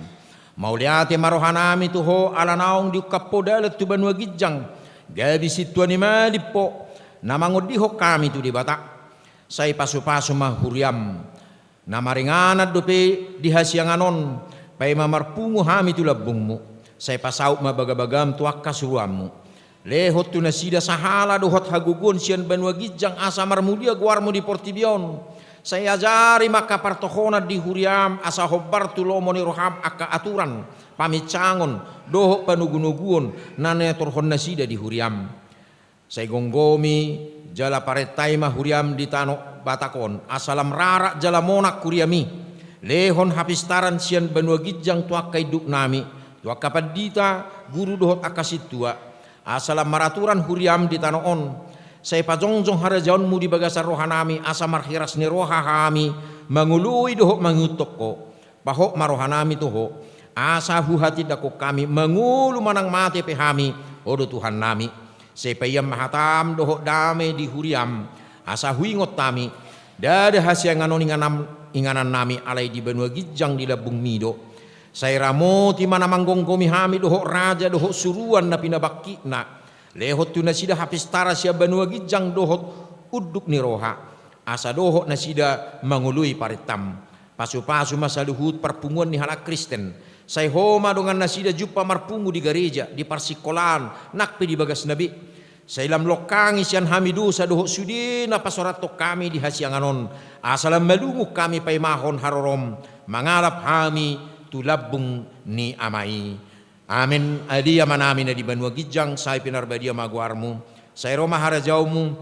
Mauliate ma rohanami tu Ho ala naung diungkap Ho dalan tu banua ginjang, gabe sintua ni malim Ho na mangondihon hami tu Debata. Sai pasupasu ma huriaM, na maringanan dope di hasiangan on, paima marpungu hami tu lambungMu. Sai pasaut ma bagabagaM tu angka suruanMu. Lehon tu nasida sahala dohot hagogoon sian banua ginjang asa marmulia goarMu di portibi on. Sai ajari ma angka partohonan di huriaM asa hombar tu lomo ni rohaM angka aturan, paminsangon, dohot panogunoguon na niaturhon nasida di huriaM. Sai gomgomi jala parentai ma huriaM di tano Batak on, asa lam rarat jala monang huriaMi. Lehon hapistaran sian banua ginjang tu angka induknami, tu angka pandita, guru dohot angka sintua, asa lam maraturan huriaM di tano on. Sai pajongjong harajaonMu di bagasan rohanami, asa marhiras ni roha hami mangoloi dohot mangihuthon Ho. Pahot ma rohanami tu Ho, asa huhatindangkon hami mangolu manang mate pe hami, Ho do Tuhannami. Sai paian ma hataM dohot dame di huriaM, asa huingot hami, ndada hasiangan on inganan, inganannami, alai di banua ginjang di lambungMi do. Sai ramoti ma na manggomgomi hami dohot raja dohot suruan na pinabangkitna. Lehon tu nasida hapistaran sian banua ginjang dohot unduk ni roha, asa dohot nasida mangoloi parentaM. Pasupasu ma saluhut parpunguan ni halak Kristen. Sai Ho ma dongan nasida jumpa marpungu di gareja, di parsingkolaan, nang pe di bagasna be. Sai lam longkangi sian hami dosa dohot sude na pasorathon hami di hasiangan on, asa lam malungun hami paimahon haroroM, mangalap hami tu lambung ni Ama i. Amen. Ale Amanami na di banua ginjang, sai pinarbadia ma goarMu. Sai ro ma harajaonMu.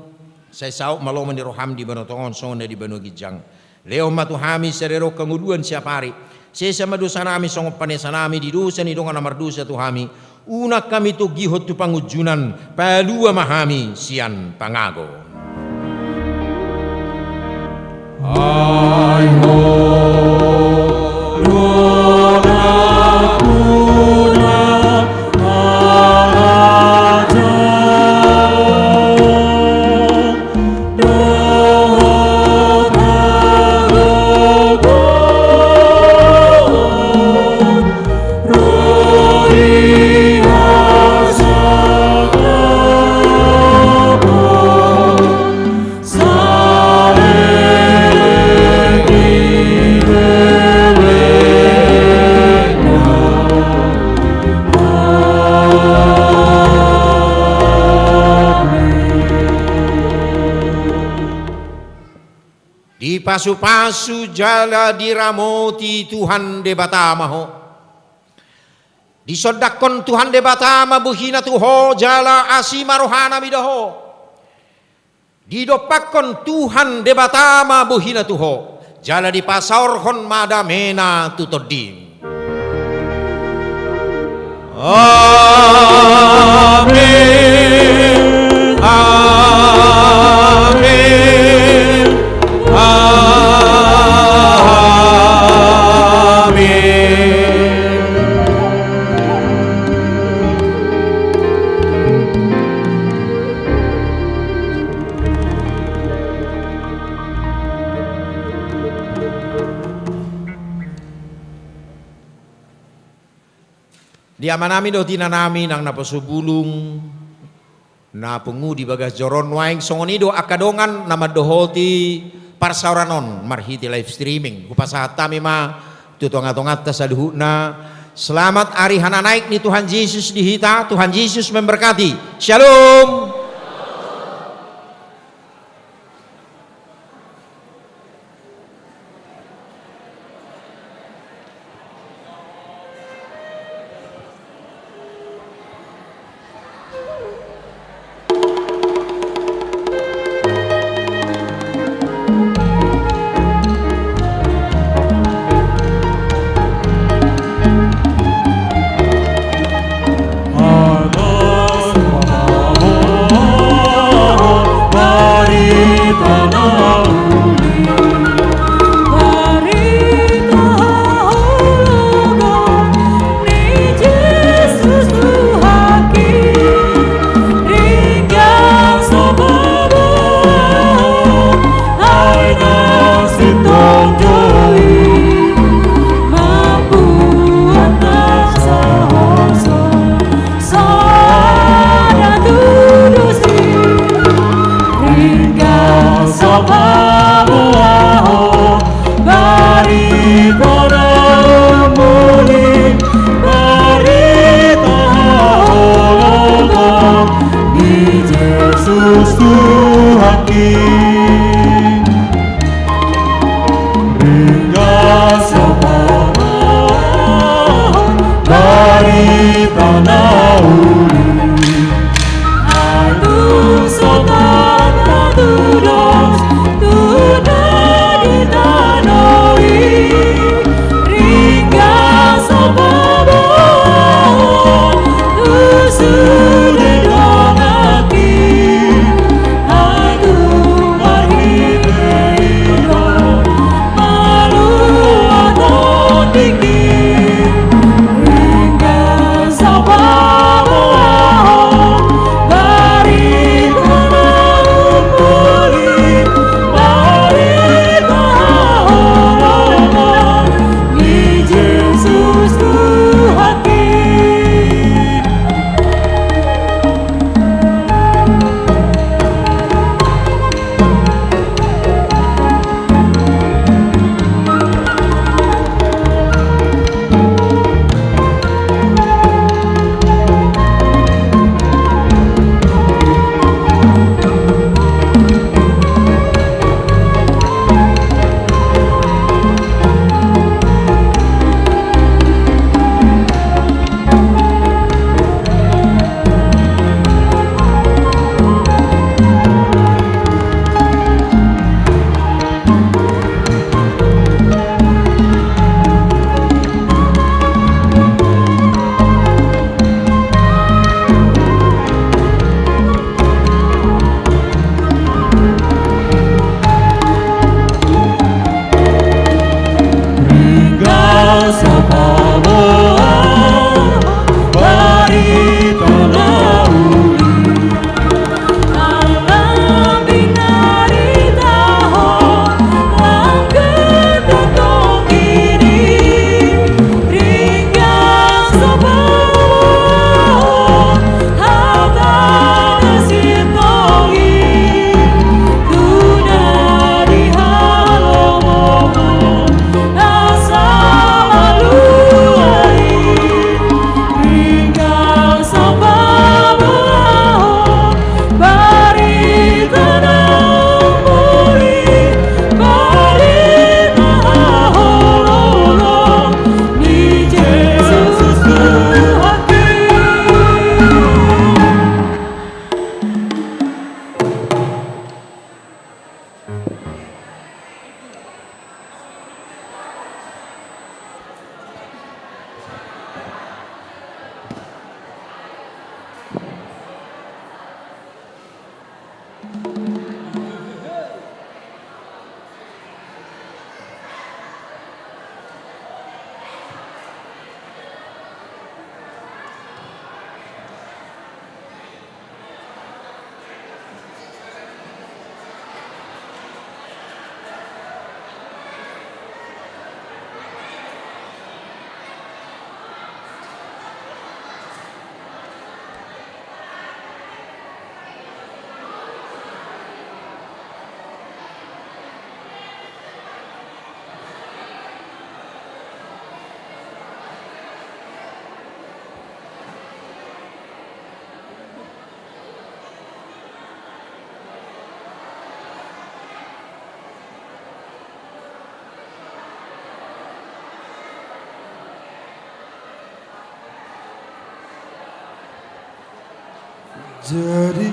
Sai saut ma lomo ni rohaM di banua tonga on songon na di banua ginjang. Lehon ma tu hami sadari on hangoluan siapari. Sesa ma dosanami songon panesanami di dosa ni dongan na mardosa tu hami. Unang hami togihon tu pangunjunan, palua ma hami sian pangago. Ai Ho do na harajaon dohot hagogoon, ro di hasangapon saleleng ni lelengna. Amen. Dipasupasu jala diramoti Tuhan Debata ma ho. Disondangkon Tuhan Debata ma bohina tu ho, jala asi ma rohana mida ho. Didompakkon Tuhan Debata ma bohina tu ho, jala dipasaorhon ma damena tu tondim. Amen. Amen. Amen. Di amanami dohot inanami nang naposo bulung na pungu di bagas joro on, nuaeng songon i do angka dongan na mandohoti parsaoran on marhite live streaming. Hupasahat hami ma tu tongatonganta saluhutna. Selamat ari hananaek ni Tuhan Jesus di hita. Tuhan Jesus memberkati. Shalom. Barita na uli, barita haholongan ni Jesus Tuhanki. Ringgas so pamaho, barita na uli. Ai tung so tarpatudos tu na di tano i, ringgas so paboahon tu sude donganki. Ai tung marhite i do malua tondingki. Ringgas so paboahon barita na uli, barita haholongan ni Jesus Tuhanki. Jadi